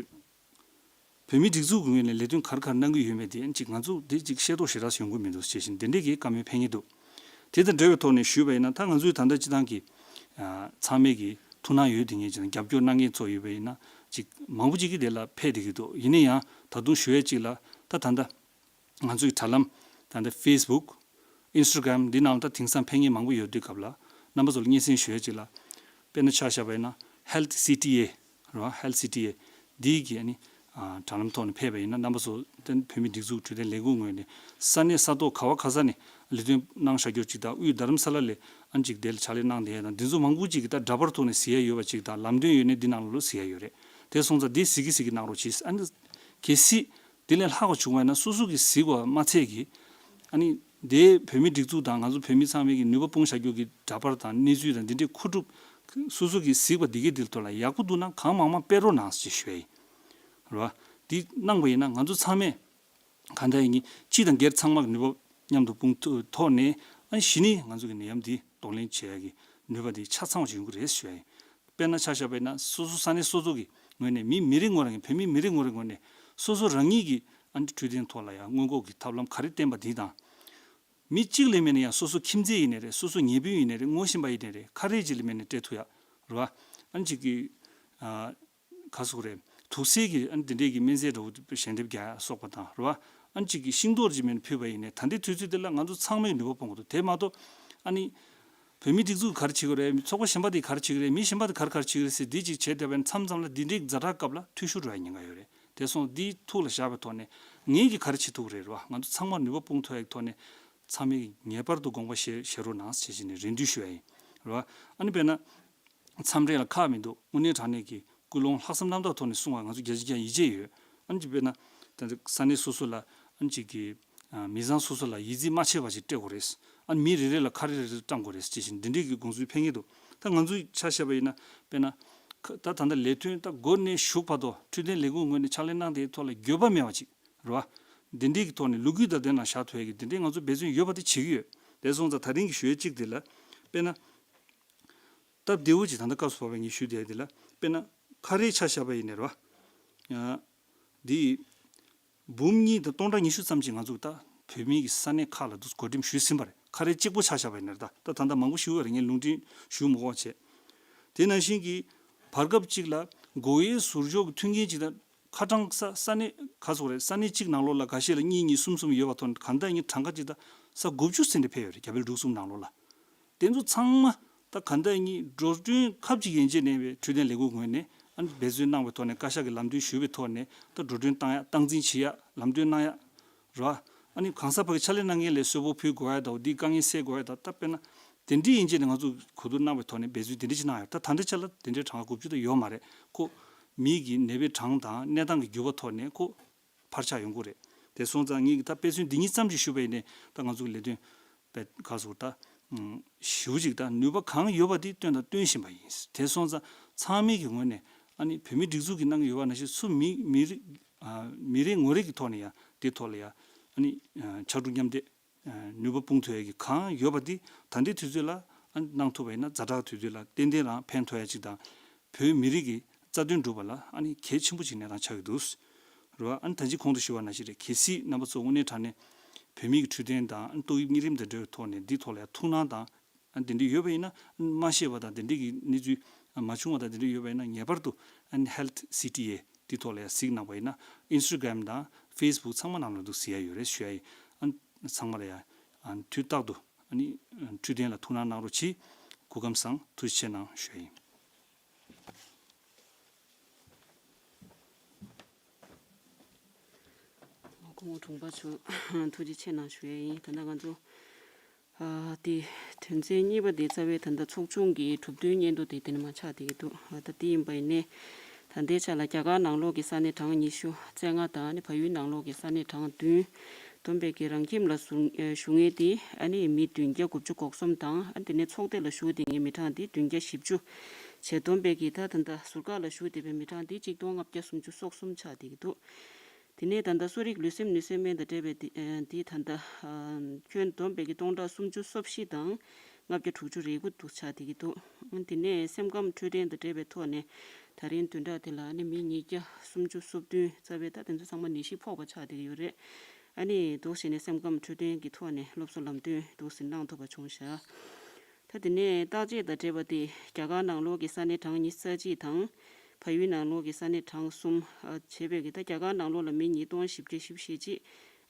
བོད་མིའི་སྒྲིག་འཛུགས་ཀྱི་ངོས་ནས་ལས་དོན་ག་རེ་ག་རེ་གནང་གི་ཡོད་མེད་དེ་ཅིག་ང་ཚོ་དེ་ཅིག་ཤེས་རྟོགས་ཞེ་དྲག་ཡོང་གི་མི་འདུག་ཅེས་བཞིན་དེ་འདྲས་ཀྱི་བཀའ་མོལ་ཕེབས་ཀྱི་འདུག་དེ་དང་འབྲེལ་བའི་ཐོག་ནས་ཞུས་པ་ཡིན་ན་ད་ང་ཚོའི་ད་ལྟ་སྤྱི་བཏང་གི་ཨ་ཚང་མས་ཀྱི་ཐུགས་སྣང་ཡོད་དེ་ངས་ཅིག་རྒྱབ་སྐྱོར་གནང་མཁན་ཚོ་ཡོད་པ་ཡིན་ན་ཅིག་མང་པོ་ཅིག་གིས་དེ་ལ་ཕེབས་བསྡད་ཀྱི་འདུག་ཡིན་ན་ཡང་ད་དུང་ཞུ་ཡས་ཅིག་ལ་ད་ད་ལྟ་ང་ཚོའི་དྲ་ལམ་ད་ལྟ་Facebook Instagram འདི་ནང་ལ་ད་དེང་སང་ཕེབས་མཁན་མང་པོ་ཡོད་དུས་སྐབས་ལ་རྣམ་པ་ཚོ་ལ་སྙན་སེང་ཞུ་ཡས་ཅིག་ལ་དཔེར་ན་ཆ་བཞག་པ་ཡིན་ན་Health C T A རེད་བ། Health C T A འདིའི་གི་ཨ་ནི་ཨ་དྲ་ལམ་ཐོག་ནས་ཕེབས་པ་ཡིན་ན་རྣམ་པ་ཚོ་དེ་བོད་མིའི་སྒྲིག་འཛུགས་འཕྲོད་བསྟེན་ལས་ཁུངས་ངོས་ནས་ས་གནས་ས་ཐོག་ག་བ་ག་ས་ནས་ལས་དོན་གནང་བཞག་རྒྱུ་ཅིག་དང་དབུས་རྡ་རམ་ས་ལ་ལས་ཨ་ནི་ཅིག་དེ་ལ་ཕྱག་ལས་གནང་བསྡད་ཡ་དང་འདི་ཚོ་མང་པོ་ཅིག་གིས་ད་འདྲ་པར་ཐོག་ནས་གཟིགས་ཡ་ཡོད་པ་ཅིག་དང་ལམ་སྟོན་ཡོད་ནས་འདི་ནང་ལོགས་གཟིགས་ཡ་ཡོད་རེད། དེ་སོང་ཙང་འདི་གཟིགས་ཀྱི་གཟིགས་ཀྱི་གནང་རོགས་གྱིས། ཨ་ནི་གལ་སྲིད་དེ་ལས་ལྷག་པ་བྱུང་བ་ཡིན་ན་སོ་སོ་གིས་གཟིགས་པ་མ་ཚད་ཀྱི་ཨ་ནི་དེ་བོད་མིའི་སྒྲིག་འཛུགས་དང་ང་ཚོ་བོད་མི་ཚང་མའི་གི་ནུས་པ་སྤུངས་བཞག་རྒྱུ་གི་འདྲ་པར་དང་གནས་ཚུལ་དང་འདི་འདྲའི་མཁོ་སྒྲུབ་སོ་སོ་གིས་གཟིགས་པ་འདི་གའི་འདིའི་ཐོག་ལ་ཡག་པོ་འདུག་ན་གང་མང་མང་སྤེལ་རོགས་གནང་ཞེས་ཞུ་ཡ་ཡིན། རེད་བ། འདི་གནང་བ་ཡིན་ན་ང་ཚོ་ཚང་མས་གང་ལྟར་ཡིན་གྱི་སྤྱི་དང་སྒེར་ཚང་མ་གི་ནུས་པ་མཉམ་དུ་སྤུངས་ཐོག་ནས་ཨ་ནི་གཞི་ནས་ང་ཚོ་གི་ནད་ཡམས་འདི་གདོང་ལེན་བྱེད་ཡ་གི་ནུས་པ་འདི་ཆ་ཚང་བ་ཞིག་ཡོང་གི་རེད་ཞུ་ཡ་ཡིན། དཔེར་ན་ཆ་བཞག་པ་ཡིན་ན་སོ་སོ་ས་གནས་སོ་སོ་གི་ངོས་ནས་མི་མི་རེ་ངོ་རེ་བོད་མི་མི་རེ་ངོ་རེ་ངོས་ནས་སོ་སོ་རང་ཉིད་ཀྱི་ཨ་ནི་འཕྲོད་བསྟེན་ཐོག་ལ་ཡང་སྔོན་འགོག་གི་ཐབས་ལམ་ག་རེ་བསྟེན་པ་འདི་དང་། མི་གཅིག་ལས་མེད་ན་ཡང་སོ་སོ་ཁྱིམ་མཚེས་ཡིན་ནའི་རེད། སོ་སོ་ཉེ་སྤུན་ཡིན་ནའི་རེད། སྔོ་ཞིང་པ་ཡིན་ནའི་རེད། ཁ་རས་གཅིག་ལས་མེད་ན་སྤྲད་ཐུབ་ཡ་རེད་བ། ཨ་ནི་གཅིག་གི་ཨ་ག་ཟེར་དགོས་རེད། དུག་སེལ་གྱི་ཨ་ནི་དེ་འདྲས་ཀྱི་སྨན་རྫས་འདྲ་བོ་ཞལ་འདེབས་རྒྱག་ཡ་སོགས་པ་དང་རེད་བ། ཨ་ནི་གཅིག་གི་ཤིང་ཏོག་ཅིག་མེད་ན་ཕུལ་བ་ཡིན་ནའི་ད་ལྟའི་དུས་ཚོད་འདི་ལ་ང་ཚོ་ཚང་མས་ནུས་པ་སྤུངས་དགོས་འདུག་དེ་མ་གཏོགས་ཨ་ནི་བོད་མིའི་སྒྲིག་འཛུགས་ག་རེ་བྱེད་ཀྱི་རེད། མི་ཚོགས་པ་གཞན་པ་དེ་ག་རེ་བྱེད་ཀྱི་རེད། མི་གཞན་པ་དེ་ག་རེ་ག་རེ་བྱེད་ཀྱི་རེད་ཟེར་འདི་གཅིག་བྱས་བསྡད་པ་ཡིན་མཚམས་མཚམས་ལ་འདི་འདྲའི་ཛ་དྲག་སྐབས་ལ་འཐུས་ཤོར་འགྲོ་ཡ་ཉེན་ཁ་ཡོད་རེད། དེ་སོང་འདི་ཐུགས་ལ་བཞག་པའི་ཐོག་ནས་ངེད་ཀྱིས་ག་རེ་བྱེད་ཐུབ་ཀྱི་རེད་རེད་བ། ང་ཚོ་ཚང་མ་ནུས་པ་སྤུངས་ཐུབ་ཡ་གི་ཐོག་ནས་ཚང་མས་ངེས་པར་དུ་དགོངས་པ་བཞེས་བཞེས་རོགས་གནང་ཞེས་བྱས་ནས་རེ་འདུན་ཞུ་ཡ་ཡིན་རེད་བ། ཨ་ནི་དཔེར་ན། མཚམས་རེ་ལ་ཁག་མི་འདུག་དངོས་གནས་དྲང་གནས་ཀྱི་ཀུན་སློང་ལྷག་བསམ་རྣམ་དག་ཐོག་ནས་གསུང་བ་ང་ཚོ་རྒྱ་ཆེ་རྒྱ་ཡིད་ཆེས་ཡོད། ཨ་ནི་ཅིག་དཔེར་ན། ད་ལྟ་ས་གནས་སོ་སོ་ལ་ཨ་ནི་ཅིག་གི་ཨ་མི་ཚང་སོ་སོ་ལ་ཡིད་རྩིས་མ་ཆད་པ་ཞིག་སྤྲད་དགོས་རེད། ཨ་ནི་མི་རེ་རེ་ལ་ཁ་རེ་རེ་རེ་བཀྲམ་དགོས་རེད་ཅེས་བཞིན་འདི་འདྲས་ཀྱི་དགོངས་ཚུལ་ཕེབས་ངེས་འདུག་ད་ང་ཚོས་ཆ་བཞག་པ་ཡིན་ན་དཔེར་ན། ད་ད་ལྟ་ལས་དོན་ད་འགོ་ནས་མཇུག་བར་དུ་འཕྲོད་བསྟེན་ལས་ཁུངས་ངོས་ནས་ཕྱག་ལས་གནང་དེའི་ཐོག་ལ་འགྱོད་པ་མེད་པ་ཅིག་རེད་བ། འདི་འདྲས་ཀྱི་ཐོག་ནས་ལོ་རྒྱུས་དང་ལྡན་ན་བཞག་ཐུབ་ཡ་གི་འདི་འདྲས་ང་ཚོ་འབད་བརྩོན་ཡོད་པ་དེ་བྱེད་ཀྱི་ཡོད། དེ་སོང་ཙང་ད་རིང་གི་ཞུ་ཡ་གཅིག་དེ་ལ་དཔེར་ན། སྟབས་བདེ་བོ་ཅིག་ད་ལྟ་སྐབས་སུ་བབས་པའི་ངས་ཞུ་བསྡད་ཡ་དེ་ལ་དཔེར་ན་ཁ་རས་ཆ་བཞག་པ་ཡིན་ནའི་རེད་བ། ཡང་། འདི། འབུམ་གཉིས་དང་སྟོང་ཕྲག་ཉི་ཤུ་ཙམ་ཅིག་ང་ཚོ་ད་བོད་མིའི་གི་ས་གནས་ཁག་ལ་འདུག་བགོ་འགྲེམས་ཞུས་ཟིན་པ་རེད། ཁ་རས་གཅིག་པོ་ཆ་བཞག་པ་ཡིན་ནའི་རེད་ད་ད་ད་ལྟ་མང་པོ་ཞུ་བ་རེད། ངས་ལུང་འདྲེན་ཞུ་མི་དགོས་པ་བྱས། དེ་ནང་བཞིན་གྱི་བར་སྐབས་ཅིག་ལ་སྒོ་དབྱེ་ཟུར་འཇོག་གི་མཐུན་རྐྱེན་ཅིག་དང་། ཁ་གྲངས་ས་ས་གནས་ག་ཚོད་རེད། ས་གནས་གཅིག་ནང་ལོགས་ལ་འགའ་ཤས་ལ་གཉིས་གཉིས་གསུམ་གསུམ་ཡོད་པ་ཐོག་ནས་གང་ལྟར་ཡིན་གྲངས་ཀ་ཅིག་ད་ས་དགུ་བཅུ་ཟིན་ཏེ་ཕེབས་ཡོད་རེད། རྒྱ་བལ་འབྲུག་གསུམ་ནང་ལོགས་ལ། དེ་ཚོ་ཚང་མ་ད་གང་ལྟར་ཡིན་འགྲོ་གྲོན་ཁབ་ཅིག་ཡན་ཆད་ནས་པའི་འཕྲོད་བསྟེན་ལས་ཁུངས་ངོས་ནས་ཨ་ནི་འབད་བརྩོན་གནང་བའི་ཐོག་ནས་བཀའ་ཤག་གི་ལམ་སྟོན་ཞུས་པའི་ཐོག་ནས་ད་འགྲོ་གྲོན་བཏང་ཡ་སྟངས་འཛིན་བྱེད་ཡ་ལམ་སྟོན་གནང་ཡ་རེད་བ། ཨ་ནི་གང་ཟག་ཕ་གི་ཕྱག་ལས་གནང་མཁན་ལ་གསོལ་ཕོགས་ཕུལ་དགོས་ཡ་དང་འདིའི་དཀའ་ངལ་སེལ་དགོས་ཡ་དང་ད་དཔེར་ན། དེ་འདྲའི་ཡན་ཆད་ནས་ང་ཚོ་གོ་བསྡུར་གནང་བའི་ཐོག་ནས་འབད་བརྩོན་དེ་འདྲ་ཅིག་གནང་ཡོད། ད་ད་ལྟའི་ཆ་ལ་དེ་འདྲའི་གྲངས་ཀ་དགུ་བཅུ་དང་ཡོད་མ་རེད་ཁོ། མིའི་གི་ནད་པའི་གྲངས་དང་གནས་སྟངས་ཀྱི་འགྱུར་བ་ཐོག་ནས་ཁོ་འཕར་ཆག་ཡོང་གི་རེད། དེ་སོང་ཙང་ངས་གི་ད་དཔེ་མཚོན་འདི་ཉིད་ཙམ་ཞིག་ཞུས་པ་ཡིན་ནའི་ད་ང་ཚོ་གི་ལས་དོན་དཔེ་ག་ཟེར་ད་ཞེ་པོ་ཅིག་ད་ནུས་པ་གང་ཡོད་པ་དེ་བཏོན་དང་སྟོན་བཞིན་པ་ཡིན། དེ་སོང་ཙང་ཚང་མའི་གི་ངོས་ནས་ཨ་ནི་བོད་མིའི་སྒྲིག་འཛུགས་ཀྱི་གནང་གི་ཡོད་པ་ནང་བཞིན་སུ་མི་མི་རེ་ཨ་མི་རེ་ངོ་རེ་གི་ཐོག་ནས་ཡང་དེ་ཐོག་ལ་ཡང་ཨ་ནི་ཕྱར་གྲུ་མཉམ་འདེགས། ནུས་པ་སྤུངས་ཐུབ་ཡ་གི་གང་ཡོད་པ་འདི་ད་ལྟའི་དུས་ཚོད་ལ་གནང་ཐུབ་པ་ཡིན་ན་ཛ་དྲག་དུས་ཚོད་ལ་ཏན་ཏན་རང་ཕན་ཐོགས་ཡ་ཅིག་དང་། བོད་མི་རིགས་ཀྱི་རྩ་དོན་སྒྲུབ་པ་ལ་ཨ་ནི་གལ་ཆེན་པོ་ཅིག་གནས་སྟངས་ཆགས་ཀྱི་འདུག་རེད་བ། ཨ་ནི་ད་ཅི་གོང་དུ་ཞུས་པ་ནང་བཞིན་རེད། གལ་སྲིད་རྣམ་པ་ཚོ་དངོས་གནས་དྲང་གནས་བོད་མི་གི་འཕྲོད་བསྟེན་དང་ཨ་ནི་ཏོག་དབྱིབས་གཉན་རིམས་དང་འབྲེལ་བའི་ཐོག་ནས་འདི་ཐོག་ལ་ཡ་ཐུགས་སྣང་དང་། ཨ་དེ་འདྲ་ཡོད་པ་ཡིན་ན་མ་ཤེས་པ་དང་དེ་འདྲ་གི་གནས་ཚུལ་མ་བྱུང་བ་དང་དེ་འདྲ་ཡོད་པ་ཡིན་ན་ངེས་པར་དུ་ཨ་ནི་Health C T A དེ་ཐོག་ལ་ཡ་གཟིགས་གནང་བ་ཡིན་ན་Instagram དང་Facebook ཚང་མ་ནང་ལ་འདུག་གཟིགས་ཡ་ཡོད་རེད་ཞུ་ཡ་ཡིན། ཨ་ཚང་མ་ལ་ཡ་ དུས་རྟག་ཏུ་ཨ་ནི་འཕྲོད་བསྟེན་ལ་ཐུགས་སྣང་གནང་རོགས་གྱིས། སྐུ་ཁམས་བཟང་། ཐུགས་རྗེ་ཆེ་གནང་ཞུ་ཡ་ཡིན། སྐུ་ངོ་དྲུང་པ་ཚོ་ཐུགས་རྗེ་ཆེ་གནང་ཞུ་ཡ་ཡིན། ད་ལྟ་ང་ཚོ་ཨ་དེ་དོན་ཚན་གཉིས་པ་དེ་རྩ་བའི་ད་ལྟ་ཚོགས་ཆུང་གི་གྲུབ་དོན་སྙན་ཐོ་དེ་དེ་ནས་མར་ཆགས་བསྡད་ཀྱི་འདུག་ཨ་ད་དེ་ཡིན་པ་ཡིན་ནའི་ད་ལྟའི་ཆ་ལ་རྒྱ་གར་ནང་ལོགས་ཀྱི་ས་གནས་གྲངས་ཉི་ཤུ་རྩ་ལྔ་དང་ཨ་ནི་བལ་ཡུལ་ནང་ལོགས་ཀྱི་ས་གནས་གྲངས་བདུན་བསྡོམས་པས་ཀྱི་རང་ཁྱིམ་ལ་བཞུགས་ཨ་བཞུགས་མཁན་དེ་ཨ་ནི་མི་བདུན་བརྒྱ་དགུ་བཅུ་གོ་གསུམ་དང་ཨ་དེ་ནས་ཚོགས་སྡེ་ལ་བཞུགས་བསྡད་མཁན་མི་གྲངས་དེ་བདུན་བརྒྱ་བཞི་བཅུ་བྱས་བསྡོམས་པས་ཀྱི་ད་ད་ལྟ་ཟུར་བཀག་ལ་བཞུགས་བསྡད་པའི་མི་གྲངས་དེ་གཅིག་སྟོང་ལྔ་བརྒྱ་སུམ་ཅུ་སོ་གསུམ་ཆགས་བསྡད་ཀྱི་འདུག་དེ་ནས་ད་ལྟ་གསོ་རིག་ལུས་སེམས་ནུས་སའི་སྨན་དང་འབྲེལ་བའི་དེ་ཨ་དེ་ད་ལྟ་ཨ་ཁྱོན་བསྡོམས་པས་ཀྱི་སྟོང་ཕྲག་སུམ་ཅུ་སོ་བཞི་དང་ལྔ་བརྒྱ་དྲུག་ཅུ་རེ་དགུ་འདུག་ཆགས་བསྡད་ཀྱི་འདུག་དེ་ནས་སེམས་ཁམས་འཕྲོད་བསྟེན་དང་འབྲེལ་བའི་ཐོག་ནས་ད་རིང་བདུན་ཕྲག་དེ་ལ་ཨ་ནི་མི་ཉིས་བརྒྱ་སུམ་ཅུ་སོ་བདུན་རྩ་བའི་ད་དེ་ཚོ་ཚང་མ་ནད་གཞི་ཕོག་པ་ཆགས་བསྡད་ཀྱི་ཡོད་རེད། ཨ་ནི་འདུག་བྱས་ནས་སེམས་ཁམས་འཕྲོད་བསྟེན་གྱི་ཐོག་ནས་སློབ་གསོ་ལམ་སྟོན་འདུག་སེ་གནང་ཐུབ་པ་བྱུང་བཞག་ད་དེ་ནས་བརྟག་དཔྱད་དང་འབྲེལ་བ་དེ་རྒྱ་གར་ནང་ལོགས་ཀྱི་ས་གནས་གྲངས་ཉི་ཤུ་རྩ་གཅིག་དང་། བལ་ཡུལ་ནང་ལོགས་ཀྱི་ས་གནས་གྲངས་གསུམ་ཨ་བྱས་པའི་གི་ད་རྒྱ་གར་ནང་ལོགས་ལ་མི་ཉིས་སྟོང་བཞི་བརྒྱ་བཞི་བཅུ་ཞེ་གཅིག་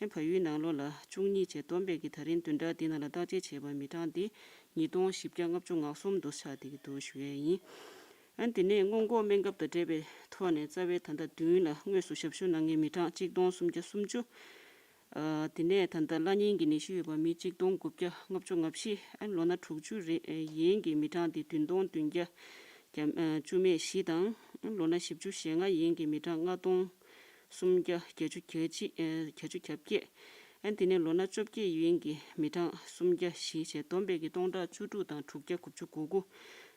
ཨེ་བལ་ཡུལ་ནང་ལོགས་ལ་བཅུ་གཉིས་བྱས་བསྡོམས་པའི་གི་ད་རིང་བདུན་ཕྲག་འདི་ནང་ལ་བརྟག་དཔྱད་བྱས་པ་མི་གྲངས་འདི་ཉིས་སྟོང་བཞི་བརྒྱ་ལྔ་བཅུ་ང་གསུམ་དུ་ཆགས་བསྡད་ཀྱི་འདུག་ཞུ་ཡས་ཡིན། ཨ་དེ་ནས་སྔོན་འགོག་སྨན་ཁབ་དང་འབྲེལ་བའི་ཐོག་ནས་རྩ་བའི་ད་ལྟ་མདུན་ལ་དངོས་སུ་ཞབས་ཞུ་གནང་མཁན་མི་གྲངས་གཅིག་སྟོང་སུམ་བརྒྱ་སུམ་ཅུ། ཨ་དེ་ནས་ད་ལྟ་བླ་གཉན་གྱི་ནད་གཞི་ཡོད་པ་མི་གཅིག་སྟོང་དགུ་བརྒྱ་ལྔ་བཅུ་ང་བཞི། ཨ་ལོ་ན་དྲུག་ཅུ་རེ་ཡན་གྱི་མི་གྲངས་དེ་བདུན་སྟོང་བདུན་བརྒྱ་བཅུ་མེད་བཞི་དང་། ལོ་ན་བཞི་བཅུ་ཞེ་ལྔ་ཡན་གྱི་མི་གྲངས་ལྔ་སྟོང་སུམ་བརྒྱ་བརྒྱད་ཅུ་གྱ་གཅིག་ཨ་བརྒྱད་ཅུ་གྱ་བརྒྱད། ཨ་དེ་ནས་ལོ་ན་བཅོ་བརྒྱད་ཡན་གྱི་མི་གྲངས་སུམ་བརྒྱ་བཞི་བྱས་བསྡོམས་པས་ཀྱི་སྟོང་ཕྲག་བཅུ་དྲུག་དང་དྲུག་བརྒྱ་དགུ་བཅུ་གོ་དགུ་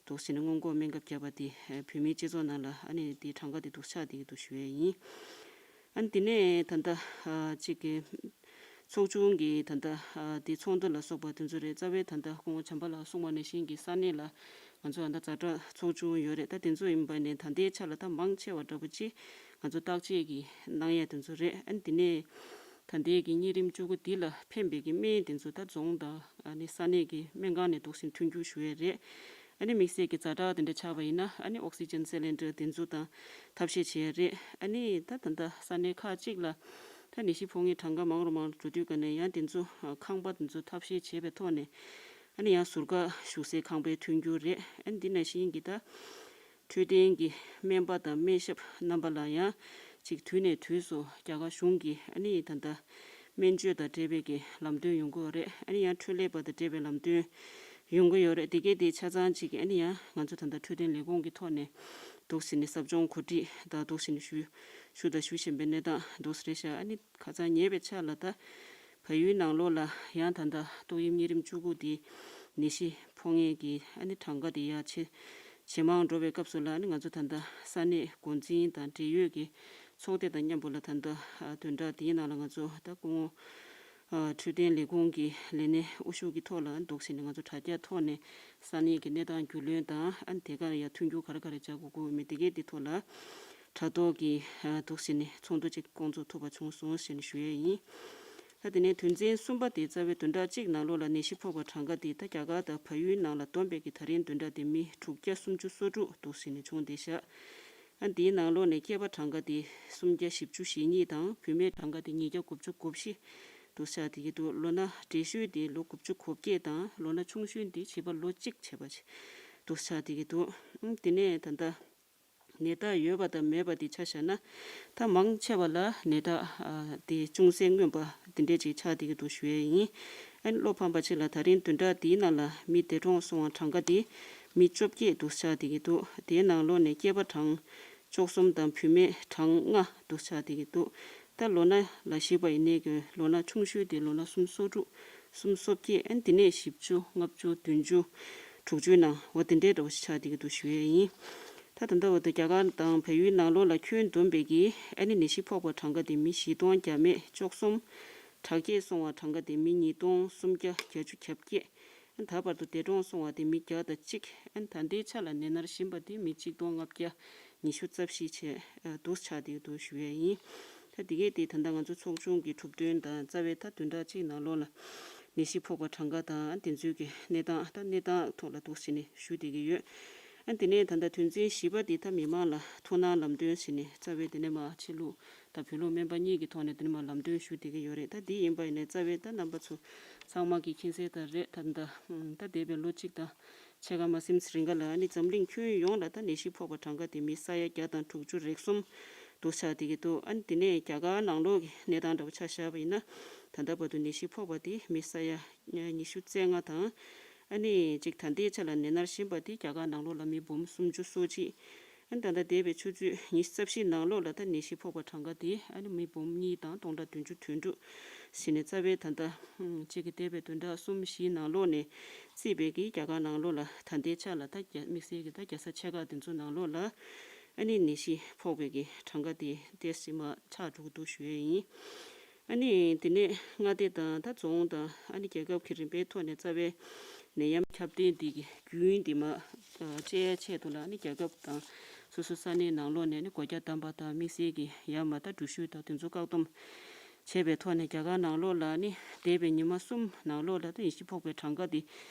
འདུག་ཟེར་ནས་སྔོན་འགོག་སྨན་ཁབ་བརྒྱབ་པ་དེ་བོད་མིའི་སྤྱི་ཚོགས་ནང་ལ་ཨ་ནི་དེ་གྲངས་ཀ་དེ་འདུག་ཆགས་བསྡད་ཀྱི་འདུག་ཞུ་ཡས་ཡིན། ཨ་ནི་དེ་ནས་ད་ལྟ་ཨ་གཅིག་གི་ཚོགས་ཆུང་གི་ད་ལྟ་ཨ་དེ་ཚོགས་འདུ་ལ་སོགས་པ་དེ་ཚོ་རེད། རྩ་བའི་ད་ལྟ་སྐུ་ངོ་བྱམས་པ་ལགས་གསུངས་པ་ནང་བཞིན་གྱི་ས་གནས་ལ་ང་ཚོ་ཨ་ད་ཛ་དྲག་ཚོགས་ཆུང་ཡོད་རེད། ད་དེ་ཚོ་ཡིན་པ་ནས་ད་ལྟའི་ཆ་ལ་ད་མང་ཆེ་བ་འདྲ་པོ་ཅིག་ང་ཚོ་བརྟག་དཔྱད་ཀྱི་གནང་ཡས་དེ་ཚོ་རེད། ཨ་ནི་དེ་ནས་ད་ལྟའི་གི་གཉན་རིམས་བཅུ་དགུ་འདི་ལ་ཕན་པའི་གི་སྨན་དེ་ཚོ་ད་རྫོང་དང་ཨ་ནི་ས་གནས་ཀྱི་སྨན་ཁང་ནས་འདུག་སེ་མཐུན་འགྱུར་ཞུ་ཡས་རེད། ཨ་ནི་དམིགས་བསལ་གྱི་ཛ་དྲག་དེ་འདྲ་ཆགས་པ་ཡིན་ན་ཨ་ནི་ཨོག་སི་ཇན་སི་ལིན་ཌར་དེ་ཚོ་དང་ཐབས་ཤེས་བྱེད་ཡ་རེད། ཨ་ནི་ད་ད་ལྟ་ས་གནས་ཁག་ཅིག་ལ་ད་ནད་གཞི་ཕོག་མཁན་གྲངས་ཀ་མང་རུ་མང་རུ་འགྲོ་དུས་ཀ་ནས་ཡང་དེ་ཚོ་ཁང་པ་དེ་ཚོ་ཐབས་ཤེས་བྱེད་པའི་ཐོག་ནས་ཨ་ནི་ཡང་ཟུར་བཀག་བཞུགས་སའི་ཁང་པའི་མཐུན་འགྱུར་རེད། ཨ་ནི་འདི་ནང་བཞིན་གྱི་ད་འཕྲོད་བསྟེན་གྱི་སྨན་པ་དང་སྨན་ཞབས་རྣམ་པ་ལ་ཡང་ཅིག་དུས་ནས་དུས་སུ་རྒྱ་གར་གཞུང་གི་ཨ་ནི་ད་ལྟ་སྨན་བཅོས་དང་འབྲེལ་བའི་གི་ལམ་སྟོན་ཡོང་གི་ཡོད་རེད། ཨ་ནི་ཡང་འཕྲོད་ཀླད་པ་དང་འབྲེལ་བའི་ལམ་སྟོན་ཡོང་གི་ཡོད་རེད། དེ་གས་དེ་ཆ་ཚང་ཅིག་ཨ་ནི་ཡང་ང་ཚོ་ད་ལྟ་འཕྲོད་བསྟེན་ལས་ཁུངས་ཀྱི་ཐོག་ནས་འདུག་སེ་ནས་ཟབ་སྦྱོང་གོ་སྒྲིག་དང་འདུག་སེ་ནས་ཞུ་ཞུ་དང་ཞུ་བཞིན་པའི་གནས་སྟངས་འདུག་སེ་རེད་ཤག་ཨ་ནི་ཁ་སང་ཉེ་བའི་ཆར་ལ་ད་བལ་ཡུལ་ནང་ལོགས་ལ་ཡང་ད་ལྟ་ཏོག་དབྱིབས་གཉན་རིམས་བཅུ་དགུ་དེ་ནད་གཞི་ཕོག་མཁན་གྱི་ཨ་ནི་གྲངས་ཀ་དེ་ཡར་ཇེ་ཇེ་མང་འགྲོ་བའི་སྐབས་སུ་ལ་ཨ་ནི་ང་ཚོ་ད་ལྟ་ས་གནས་འགོ་འཛིན་དང་འབྲེལ་ཡོད་ཀྱི་ཚོགས་སྡེ་དང་མཉམ་པོ་ལ་ད་ལྟ་བདུན་ཕྲག་དེའི་ནང་ལ་ང་ཚོ་ད་སྐུ་ངོ་འཕྲོད་བསྟེན་ལས་ཁུངས་ཀྱི་ལས་སྣེ་དབུ་བཞུགས་ཀྱི་ཐོག་ལ་འདུག་སེ་ནས་ང་ཚོ་དྲ་རྒྱ་ཐོག་ནས་ས་གནས་ཀྱི་གནས་སྟངས་རྒྱུས་ལོན་དང་ཨ་ནི་དེ་གར་ཡང་མཐུན་འགྱུར་ག་རེ་ག་རེ་བྱ་དགོས་ཀྱི་ཡོད་མེད་དེ་གས་དེ་ཐོག་ལ་དྲ་ཐོག་གི་འདུག་སེ་ནས་ཚོགས་འདུ་ཅིག་བསྐོང་ཚོགས་ཐུབ་པ་བྱུང་སོང་ཞེས་ནས་ཞུ་ཡས་ཡིན། ད་དེ་ནས་དོན་ཚན་གསུམ་པ་དེ་རྩ་བའི་བདུན་ཕྲག་གཅིག་ནང་ལོགས་ལ་ནད་གཞི་ཕོག་པ་གྲངས་ཀ་དེ་ད་རྒྱ་གར་དང་བལ་ཡུལ་ནང་ལ་བསྡོམས་པས་ཀྱི་ད་རིང་བདུན་ཕྲག་དེ་མི་དྲུག་བརྒྱ་སུམ་ཅུ་སོ་དྲུག་འདུག་སེ་ནས་བྱུང་བསྡད་ཤག་ཨ་འདིའི་ནང་ལོགས་ནས་སྐྱེས་པ་གྲངས་ཀ་དེ་སུམ་བརྒྱ་བཞི་བཅུ་ཞེ་གཉིས་དང་བུད་མེད་གྲངས་ཀ་དེ་ཉིས་བརྒྱ་དགུ་བཅུ་གོ་བཞི་འདུག་ཆགས་བསྡད་ཀྱི་འདུག་ལོ་ན་བགྲེས་ཤོས་དེ་ལོ་དགུ་བཅུ་གོ་བརྒྱད་དང་ལོ་ན་ཆུང་ཤོས་དེ་བྱིས་པ་ལོ་གཅིག་བྱས་པ་ཞིག་འདུག་ཆགས་བསྡད་ཀྱི་འདུག་ཨ་དེ་ནས་ད་ལྟ་ནད་རྟགས་ཡོད་པ་དང་མེད་པ་དེ་ཆ་བཞག་ན་ད་མང་ཆེ་བ་ལ་ནད་རྟགས་ཨ་དེ་ཅུང་ཟད་མངོན་པ་དེ་འདྲས་ཅིག་ཆགས་བསྡད་ཀྱི་འདུག་ཞུ་ཡས་ཡིན། ཨ་ནི་བློ་ཕམ་པ་ཅིག་ལ་ད་རིང་བདུན་ཕྲག་འདིའི་ནང་ལ་མི་འདས་གྲོངས་སོང་བ་གྲངས་ཀ་དེ་མི་བཅོ་བརྒྱད་འདུག་ཆགས་བསྡད་ཀྱི་འདུག་དེའི་ནང་ལོགས་ནས་སྐྱེས་པ་གྲངས་བཅུ་གསུམ་དང་བུད་མེད་གྲངས་ལྔ་འདུག་ཆགས་བསྡད་ཀྱི་འདུག་ད་ལོ་ན་ལ་གཞིགས་པ་ཡིན་ནའི་གི་ལོ་ན་ཆུང་ཤོས་དེ་ལོ་ན་སུམ་སོ་དྲུག་སུམ་སོ་བརྒྱད། ཨ་ནི་དེ་ནས་བཞི་བཅུ་ལྔ་བཅུ་བདུན་ཅུ་དྲུག་ཅུའི་ནང་འོ་དེ་འདྲའི་འདྲ་བོ་ཞིག་ཆགས་བསྡད་ཀྱི་འདུག་ཞུ་ཡས་ཡིན། ད་ད་ལྟ་འོ་ད་རྒྱ་གར་དང་བལ་ཡུལ་ནང་ལོགས་ལ་ཁྱོན་བསྡོམས་པའི་གི་ཨ་ནི་ནད་གཞི་ཕོག་པ་གྲངས་ཀ་དེ་མི་བཞི་སྟོང་བརྒྱ་མེད་བཅུ་གསུམ། དྲག་སྐྱེད་སོང་བ་གྲངས་ཀ་དེ་མི་ཉིས་སྟོང་སུམ་བརྒྱ་བརྒྱད་ཅུ་གྱ་བརྒྱད། ད་བར་དུ་འདས་གྲོངས་སོང་བ་དེ་མི་བརྒྱ་དང་གཅིག་ཨ་ནི་ད་ལྟའི་ཆ་ལ་ནད་མནར་བཞིན་པ་དེ་མི་གཅིག་སྟོང་ལྔ་བརྒྱ་ཉི་ཤུ་རྩ་བཞི་བྱས་འདུག་ཆགས་བསྡད་འདུག་ཞུ་ཡས་ཡིན། ད་དེ་གས་དེ་ད་ལྟ་ང་ཚོ་ཚོགས་ཆུང་གི་གྲུབ་དོན་དང་རྩ་བའི་ད་བདུན་ཕྲག་གཅིག་ནང་ལོགས་ལ་ནད་གཞི་ཕོག་པ་གྲངས་ཀ་དང་དེ་ཚོའི་གི་གནས་སྟངས་ད་གནས་སྟངས་ཐོག་ལ་འདུག་ཟེར་ནས་ཞུ་བསྡད་ཀྱི་ཡོད། ཨ་དེ་ནས་ད་ལྟ་དོན་ཚན་བཞི་པ་དེ་ད་མི་མང་ལ་ཐུགས་སྣང་ལམ་སྟོན་ཟེར་ནས་རྩ་བའི་དེ་ནས་མ་ཕྱི་ལུགས་དང་བོད་ལུགས་སྨན་པ་གཉིས་ཀྱི་ཐོག་ནས་དེ་ནས་མ་ལམ་སྟོན་ཞུ་བསྡད་ཀྱི་ཡོད་རེད། ད་དེ་ཡིན་པ་ཡིན་ནའི་རྩ་བའི་ད་རྣམ་པ་ཚོ་ ཚང་མ་གིས་མཁྱེན་གསལ་ལྟར་རེད། ད་ད་ད་འདས་པའི་ལོ་གཅིག་དང་ཕྱེད་ཀ་མ་ཟིན་རིང་ག་ལ་ཨ་ནི་འཛམ་གླིང་ཁྱོན་ཡོངས་ལ་ད་ནད་གཞི་ཕོག་པ་གྲངས་ཀ་དེ་མི་ས་ཡ་བརྒྱ་དང་དྲུག་ཅུ་རེ་གསུམ་འདུག་ཆགས་བསྡད་ཀྱི་འདུག་ཨ་ནི་དེ་ནས་རྒྱ་གར་ནང་ལོགས་ཀྱི་གནས་སྟངས་འདྲ་པོ་ཆ་བཞག་པ་ཡིན་ན། ད་ལྟ་བར་དུ་ནད་གཞི་ཕོག་པ་དེ་མི་ས་ཡ་ཉི་ཤུ་རྩ་ལྔ་དང་། ཨ་ནི་གཅིག་ད་ལྟའི་ཆ་ལ་ནད་མནར་བཞིན་པ་དེ་རྒྱ་གར་ནང་ལོགས་ལ་མི་འབུམ་སུམ་ཅུ་སོ་གཅིག་ཨ་ནི་ད་ལྟ་འདས་པའི་ཆུ་ཚོད་ཉི་ཤུ་རྩ་བཞི་ནང་ལོགས་ལ་ད་ནད་གཞི་ཕོག་པ་གྲངས་ཀ་དེ་ཨ་ནི་མི་འབུམ་གཉིས་དང་སྟོང་ཕྲག་བདུན་ཅུ་དོན་དྲུག་ཟིན་ནས་རྩ་བའི་ད་ལྟ་གཅིག་གི་འདས་པའི་བདུན་ཕྲག་གསུམ་བཞིའི་ནང་ལོགས་ནས་བརྩིས་པའི་གི་རྒྱ་གར་ནང་ལོགས་ལ་ད་ལྟའི་ཆ་ལ་ད་རྒྱ་དམིགས་བསལ་གྱི་ད་རྒྱལ་ས་ཆེ་ཁག་དེ་ཚོ་ནང་ལོགས་ལ་ཨ་ནི་ནད་གཞི་ཕོག་པའི་གི་གྲངས་ཀ་དེ་ཏོག་ཙམ་ཆག་འགྲོ་གི་འདུག་ཞུ་ཡས་ཡིན། ཨ་ནི་དེ་ནས་མངའ་སྡེ་དང་ད་རྫོང་དང་ཨ་ནི་རྒྱལ་ཁབ་ཀྱི་རིམ་པའི་ཐོག་ནས་རྩ་བའི་ནད་ཡམས་ཁྱབ་གདལ་འདི་གི་རྒྱུན་འདི་མ་བཅད་ཡ་ཆེད་དུ་ལ་ཨ་ནི་རྒྱལ་ཁབ་དང་སོ་སོ་ས་གནས་ནང་ལོགས་ནས་ཨ་ནི་སྒོ་རྒྱ་བསྡམས་པ་དང་དམིགས་བསལ་གྱི་ཡར་མར་ད་འགྲུལ་བཞུད་དང་དེ་ཚོ་བཀག་སྡོམ་བྱས་པའི་ཐོག་ནས་རྒྱ་གར་ནང་ལོགས་ལ་ཨ་ནི་འདས་པའི་ཉི་མ་གསུམ་ནང་ལོགས་ལ་ད་ནད་གཞི་ཕོག་པའི་གྲངས་ཀ་འདི་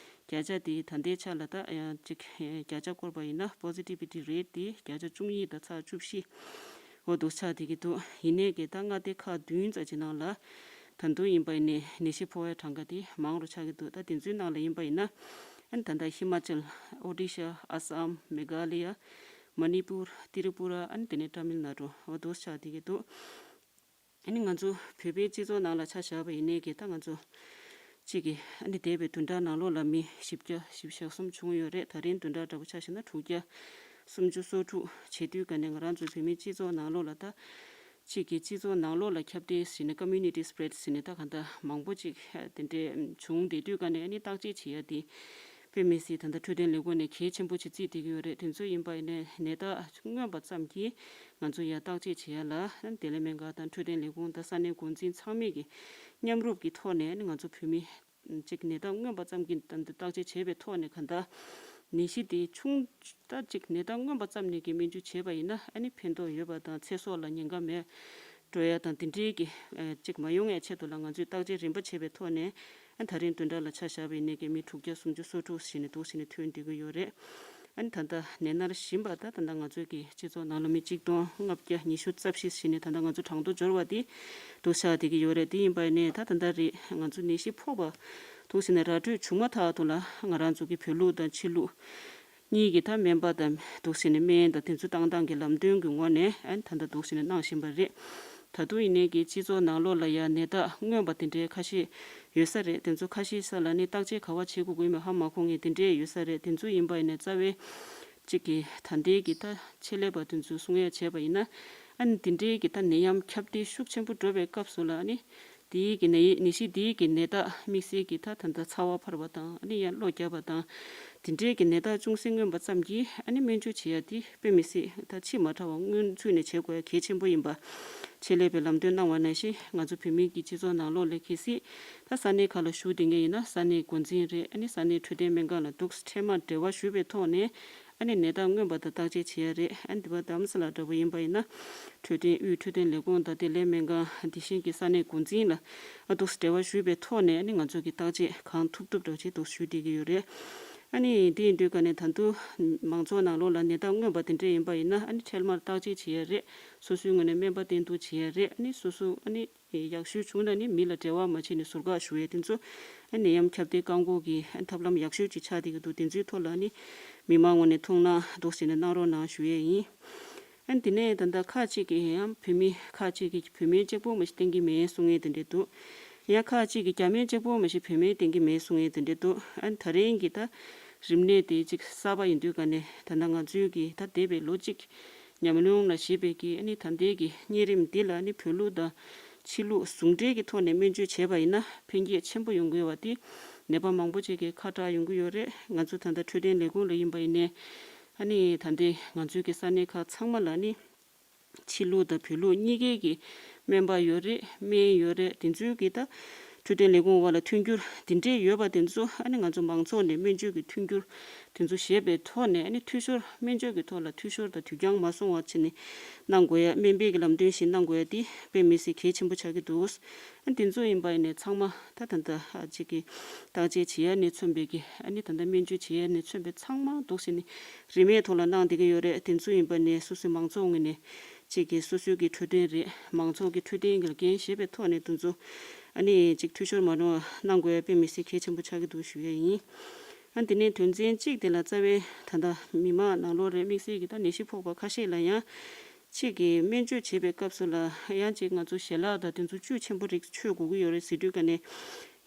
བརྒྱ་ཆ་དེ་ད་ལྟའི་ཆ་ལ་ད་ཡང་གཅིག་བརྒྱ་ཆ་བསྐོར་བ་ཡིན་ན་positivity rate་དེ་བརྒྱ་ཆ་བཅུ་གཉིས་དང་ཚེག་བཅུ་བཞི་འོ་འདུག་ཆགས་བསྡད་ཀྱི་འདུག་ཡིན་ནའི་གི་ད་མངའ་སྡེ་ཁག་བདུན་ཙམ་གྱི་ནང་ལ་ད་དུང་ཡིན་པ་ཡིན་ནའི་ནད་གཞི་ཕོག་པའི་གྲངས་ཀ་དེ་མང་རུ་ཆགས་ཀྱི་འདུག་ད་དེ་ཚོའི་ནང་ལ་ཡིན་པ་ཡིན་ན་ཨ་ནི་ད་ལྟ་ཧི་མ་ཅལ། ཨོ་ཌི་ཤ། ཨ་སམ། མེ་གྷ་ལ་ཡ། མ་ནི་པུར། ཏི་རི་པུ་ར། ཨ་ནི་དེ་ནས་ཏ་མིལ་ནཱ་ཌུ་འོ་འདུག་ཆགས་བསྡད་ཀྱི་འདུག་ཨ་ནི་ང་ཚོ་བོད་པའི་སྤྱི་ཚོགས་ནང་ལ་ཆ་བཞག་པ་ཡིན་ནའི་གི་ད་ང་ཚོ་གཅིག་གི་ཨ་ནི་འདས་པའི་བདུན་ཕྲག་ནང་ལོགས་ལ་མི་བཞི་བརྒྱ་བཞི་བཅུ་ཞེ་གསུམ་བྱུང་ཡོད་རེད། ད་རིང་བདུན་ཕྲག་འདྲ་པོ་ཆ་བཞག་ན་དྲུག་བརྒྱ་སུམ་ཅུ་སོ་དྲུག་བྱེད་དུས་ག་ནས་ང་རང་ཚོ་བོད་མིའི་སྤྱི་ཚོགས་ནང་ལོགས་ལ་ད་གཅིག་གི་སྤྱི་ཚོགས་ནང་ལོགས་ལ་ཁྱབ་གདལ་ཟེར་ནས་community spread་ཟེར་ནས་ད་ག་འདྲ་མང་པོ་ཅིག་དེ་འདྲས་བྱུང་བསྡད་དུས་ག་ནས་ཨ་ནི་བརྟག་དཔྱད་བྱེད་ཡ་དེ། དཔེ་མི་སྲིད་ད་ལྟ་འཕྲོད་བསྟེན་ལས་ཁུངས་ནས་གལ་ཆེན་པོ་ཅིག་བརྩིས་བསྡད་ཀྱི་ཡོད་རེད། དེ་ཚོ་ཡིན་པ་ཡིན་ནའི་ནད་རྟགས་མངོན་པ་ཙམ་གྱིས་ང་ཚོ་ཡར་བརྟག་དཔྱད་བྱེད་ཡ་ལ་བདེ་ལེགས་སྨན་ཁང་དང་འཕྲོད་བསྟེན་ལས་ཁུངས་དང་ས་གནས་འགོ་འཛིན་ཚང་མས་ཀྱི་མཉམ་རུབ་ཀྱི་ཐོག་ནས་ང་ཚོ་བོད་མི་གཅིག་ནད་རྟགས་མངོན་པ་ཙམ་གྱིས་ད་ལྟ་བརྟག་དཔྱད་བྱས་པའི་ཐོག་ནས་གང་ལྟར་ནད་གཞི་དེ་ཆུང་ད་གཅིག་ནད་རྟགས་མངོན་པ་ཙམ་ནས་ཀྱི་སྨན་བཅོས་བྱས་པ་ཡིན་ན་ཨ་ནི་ཕན་ཐོགས་ཡོད་པ་དང་ཚེ་སྲོག་ལ་ཉེན་ཁ་མེད། འགྲོ་ཡ་དང་དེ་འདྲའི་གི་ཨ་གཅིག་མ་ཡོང་ཡ་ཆེད་དུ་ལ་ང་ཚོས་བརྟག་དཔྱད་རིམ་པ་བྱས་པའི་ཐོག་ནས་ཨ་ད་རིང་བདུན་ཕྲག་ལ་ཆ་བཞག་པའི་ནད་ཀྱི་མི་དྲུག་བརྒྱ་སུམ་ཅུ་སོ་དྲུག་ཞིག་ནས་འདུག་ཞིག་ནས་ཐོན་བསྡད་ཀྱི་ཡོད་རེད། ཨ་ནི་ད་ལྟ་ནད་མནར་བཞིན་པ་ད་ད་ལྟ་ང་ཚོའི་གི་སྤྱི་ཚོགས་ནང་ལ་མི་གཅིག་སྟོང་ལྔ་བརྒྱ་ཉི་ཤུ་རྩ་བཞི་ཞིག་ནས་ད་ལྟ་ང་ཚོ་གྲངས་ཐོ་འབྱོར་བ་དེ་འདུག་ཆགས་བསྡད་ཀྱི་ཡོད་རེད། དེ་ཡིན་པ་ནས་ད་ད་ལྟ་རེད་ང་ཚོ་ནད་གཞི་ཕོག་པ་འདུག་ཞིག་ནས་ར་སྤྲོད་བྱུང་མ་ཐག་ཏུ་ལ་ང་རང་ཚོ་གི་བོད་ལུགས་དང་ཕྱི་ལུགས། གཉིས་ཀྱི་ད་སྨན་པ་དང་འདུག་ཟེར་ནས་སྨན་དང་དེ་ཚོ་བཏང་སྟངས་ཀྱི་ལམ་སྟོན་གྱི་ངོས་ནས་ཨ་ནི་ད་ལྟ་འདུག་ཟེར་ནས་གནང་བཞིན་པ་རེད། ད་དུང་ཡིན་ནའི་གི་སྤྱི་ཚོགས་ནང་ལོགས་ལ་ཡང་ནད་རྟགས་མངོན་པ་དེ་འདྲའི་ཁ་ཤས་ཡོད་ས་རེད། དེ་ཚོ་ཁ་ཤས་ས་ལ་ནི་བརྟག་དཔྱད་ག་བ་བྱེད་དགོས་དགོས་མེད་ཧ་མ་གོ་མཁན་དེ་འདྲའི་ཡོད་ས་རེད། དེ་ཚོ་ཡིན་པ་ཡིན་ནའི་རྩ་བའི་གཅིག་གི་ད་ལྟའི་གི་ད་ཆེད་ལས་པ་དེ་ཚོ་གསུང་ཡ་བྱས་པ་ཡིན་ན་ཨ་ནི་དེ་འདྲའི་གི་ད་ནད་ཡམས་ཁྱབ་གདལ་ཤུགས་ཆེན་པོ་འགྲོ་བའི་སྐབས་སུ་ལ་ཨ་ནི། དེའི་གི་ནད་ནད་གཞི་དེའི་གི་ནད་རྟགས་དམིགས་བསལ་གྱི་ད་ད་ལྟ་ཚ་བ་འཕར་བ་དང་ཨ་ནི་ཡང་གློ་རྒྱག་པ་དང་དེ་འདྲའི་གི་ནད་རྟགས་ཅུང་ཟད་མངོན་པ་ཙམ་གྱིས་ཨ་ནི་སྨན་བཅོས་བྱེད་ཡ་དེ་དཔེ་མི་སྲིད་ད་ཕྱི་མ་དྲགས་པ་སྔོན་ཚུད་ནས་བྱེད་དགོས་ཡ་གལ་ཆེན་པོ་ཡིན་པ་ཆེད་ལས་པའི་ལམ་སྟོན་གནང་བ་ནང་བཞིན་ང་ཚོ་བོད་མི་གི་སྤྱི་ཚོགས་ནང་ལོགས་ལ་གལ་སྲིད་ད་ས་གནས་ཁག་ལ་བཞུགས་བསྡད་མཁན་ཡིན་ན་ས་གནས་འགོ་འཛིན་རེད། ཨ་ནི་ས་གནས་འཕྲོད་བསྟེན་སྨན་ཁང་ལ་འདུག་སེ་འཕྲལ་མར་འབྲེལ་བ་ཞུས་པའི་ཐོག་ནས། ཨ་ནི་ནད་རྟགས་མངོན་པ་དང་བརྟག་དཔྱད་བྱེད་ཡ་རེད། ཨ་ནི་འདི་པར་དྷ་རམ་ས་ལ་འདྲ་པོ་ཡིན་པ་ཡིན་ན། འཕྲོད་བསྟེན་དབུས་འཕྲོད་བསྟེན་ལས་ཁུངས་དང་བདེ་ལེགས་སྨན་ཁང་དེ་བཞིན་གྱི་ས་གནས་འགོ་འཛིན་ལ་ཨ་འདུག་སེ་འབྲེལ་བ་ཞུས་པའི་ཐོག་ནས་ཨ་ནི་ང་ཚོ་གི་བརྟག་དཔྱད་གང་ཐུབ་ཐུབ་འདྲ་བོ་ཅིག་འདུག་སེ་ཞུས་བསྡད་ཀྱི་ཡོད་རེད། ཨ་ནི་དེ་ཡིན་དུས་ཀ་ནས་ད་དུང་མང་ཚོགས་ནང་ལོགས་ལ་ནད་རྟགས་མངོན་པ་དེ་འདྲ་ཡིན་པ་ཡིན་ན་ཨ་ནི་འཕྲལ་མར་བརྟག་དཔྱད་བྱེད་ཡ་རེད། སོ་སོའི་ངོས་ནས་སྨན་པ་བསྟེན་གཏུག་བྱེད་ཡ་རེད། ཨ་ནི་སོ་སོ་ཨ་ནི། ཡག་ཤོས་བྱུང་ན་ནི་མི་ལ་འབྲེལ་བ་མ་བྱས་ནས་ཟུར་བཀག་ཞུ་ཡས་དེ་ཚོ་ཨ་ནི་ནད་ཡམས་ཁྱབ་གདལ་བཀག་འགོག་གི་ཨ་ཐབས་ལམ་ཡག་ཤོས་ཅིག་ཆགས་བསྡད་ཀྱི་འདུག་དེ་ཚོའི་ཐོག་ལ་ཨ་ནི་མི་མང་ངོས་ནས་ཐུགས་སྣང་འདུག་སེ་ནས་གནང་རོགས་གནང་ཞུ་ཡས་ཡིན། ཨ་ནི་དེ་ནས་ད་ལྟ་ཁག་ཅིག་གིས་ཡང་བོད་མི་ཁག་ཅིག་གིས་བོད་སྨན་གཅིག་པོ་མ་གཞི་བསྟེན་གྱི་མེད་གསུང་མཁན་དེ་འདྲས་འདུག་ཡང་ཁག་ཅིག་གིས་རྒྱ་སྨན་གཅིག་པོ་མ་གཞི་བོད་སྨན་བསྟེན་གྱི་མེད་གསུང་མཁན་དེ་འདྲས་འདུག་ཨ་ནི་ད་རིང་གི་ད་རིམས་ནད་དེ་ཅིག་གསར་པ་ཡིན་དུས་ཀ་ནས་ད་ལྟ་ང་ཚོའི་གི་ད་འདས་པའི་ལོ་གཅིག་ཉམས་མྱོང་ལ་གཞིགས་པའི་གི་ཨ་ནི་ད་ལྟའི་གི་གཉན་རིམས་འདི་ལ་ཨ་ནི་བོད་ལུགས་དང་ཕྱི་ལུགས་ཟུང་འབྲེལ་གྱི་ཐོག་ནས་སྨན་བཅོས་བྱས་པ་ཡིན་ན་ཕན་སྐྱེད་ཆེན་པོ་ཡོང་གི་ཡོད་པ་དེ་ནད་པ་མང་པོ་ཅིག་གིས་ཁ་གྲག་ཡོང་གི་ཡོད་རེད། ང་ཚོ་ད་ལྟ་འཕྲོད་བསྟེན་ལས་ཁུངས་ལ་ཡིན་པ་ཡིན་ནའི་ཨ་ནི་ད་ལྟའི་ང་ཚོའི་གི་ས་གནས་ཁག་ཚང་མ་ལ་ཨ་ནི་ཕྱི་ལུགས་དང་བོད་ལུགས་གཉིས་ཀའི་གི་སྨན་པ་ཡོད་རེད། སྨན་ཡོད་རེད། དེ་ཚོའི་གི་ད་འཕྲོད་བསྟེན་ལས་ཁུངས་བར་ལ་མཐུན་འགྱུར་དེ་འདྲས་ཡོད་པ་དེ་ཚོ་ཨ་ནི་ང་ཚོ་མང་ཚོགས་ནས་སྨན་བཅོས་ཀྱི་མཐུན་འགྱུར་དེ་ཚོ་བཞེས་པའི་ཐོག་ནས་ཨ་ནི་འཐུས་ཤོར་སྨན་བཅོས་ཀྱི་ཐོག་ལ་འཐུས་ཤོར་དང་དུས་འགྱངས་མ་སོང་བ་བྱས་ནས་གནང་དགོས་ཡ་སྨན་པའི་གི་ལམ་སྟོན་བཞིན་གནང་དགོས་ཡ་དེ་དཔེ་མི་སྲིད་གལ་ཆེན་པོ་ཆགས་ཀྱི་འདུག་ཨ་ནི་དེ་ཚོ་ཡིན་པ་ཡིན་ནའི་ཚང་མ་ད་ད་ལྟ་ཨ་ཅིག་གི་བརྟག་དཔྱད་བྱེད་ཡ་ནས་མཚོན་པའི་གི་ཨ་ནི་ད་ལྟ་སྨན་བཅོས་བྱེད་ཡ་ནས་མཚོན་པའི་ཚང་མ་འདུག་སེ་ནི་རིན་མེད་ཐོག་ལ་གནང་བསྡད་ཀྱི་ཡོད་རེད། དེ་ཚོ་ཡིན་པ་ནས་སོ་སོའི་མང་ཚོགས་ངོས་ནས་གཅིག་གིས་སོ་སོའི་གི་འཕྲོད་བསྟེན་རེད། མང་ཚོགས་ཀྱི་འཕྲོད་བསྟེན་གྱི་འགན་བཞེས་པའི་ཐོག་ནས་དེ་ཚོ་ ཨ་ནི་ཅིག་འཐུས་ཤོར་མ་འགྲོ་བ་གནང་དགོས་ཡ་དཔེ་མི་སྲིད་གལ་ཆེན་པོ་ཆགས་ཀྱི་འདུག་ཞུ་ཡ་ཡིན། ཨ་དེ་ནས་དོན་ཚན་གཅིག་དེ་ལ་རྩ་བའི་ད་ལྟ་མི་མང་ནང་ལོགས་རེད། དམིགས་བསལ་གྱི་ད་ནད་གཞི་ཕོག་པ་ཁ་ཤས་ལ་ཡང་ཅིག་གི་སྨན་བཅོས་བྱེད་པའི་སྐབས་སུ་ལ་ཡང་ཅིག་ང་ཚོ་ཞལ་ལག་དང་དེ་ཚོ་བཅུད་ཆེན་པོ་རིགས་མཆོད་དགོས་ཀྱི་ཡོད་རེད་ཟེར་དུས་ཀ་ནས།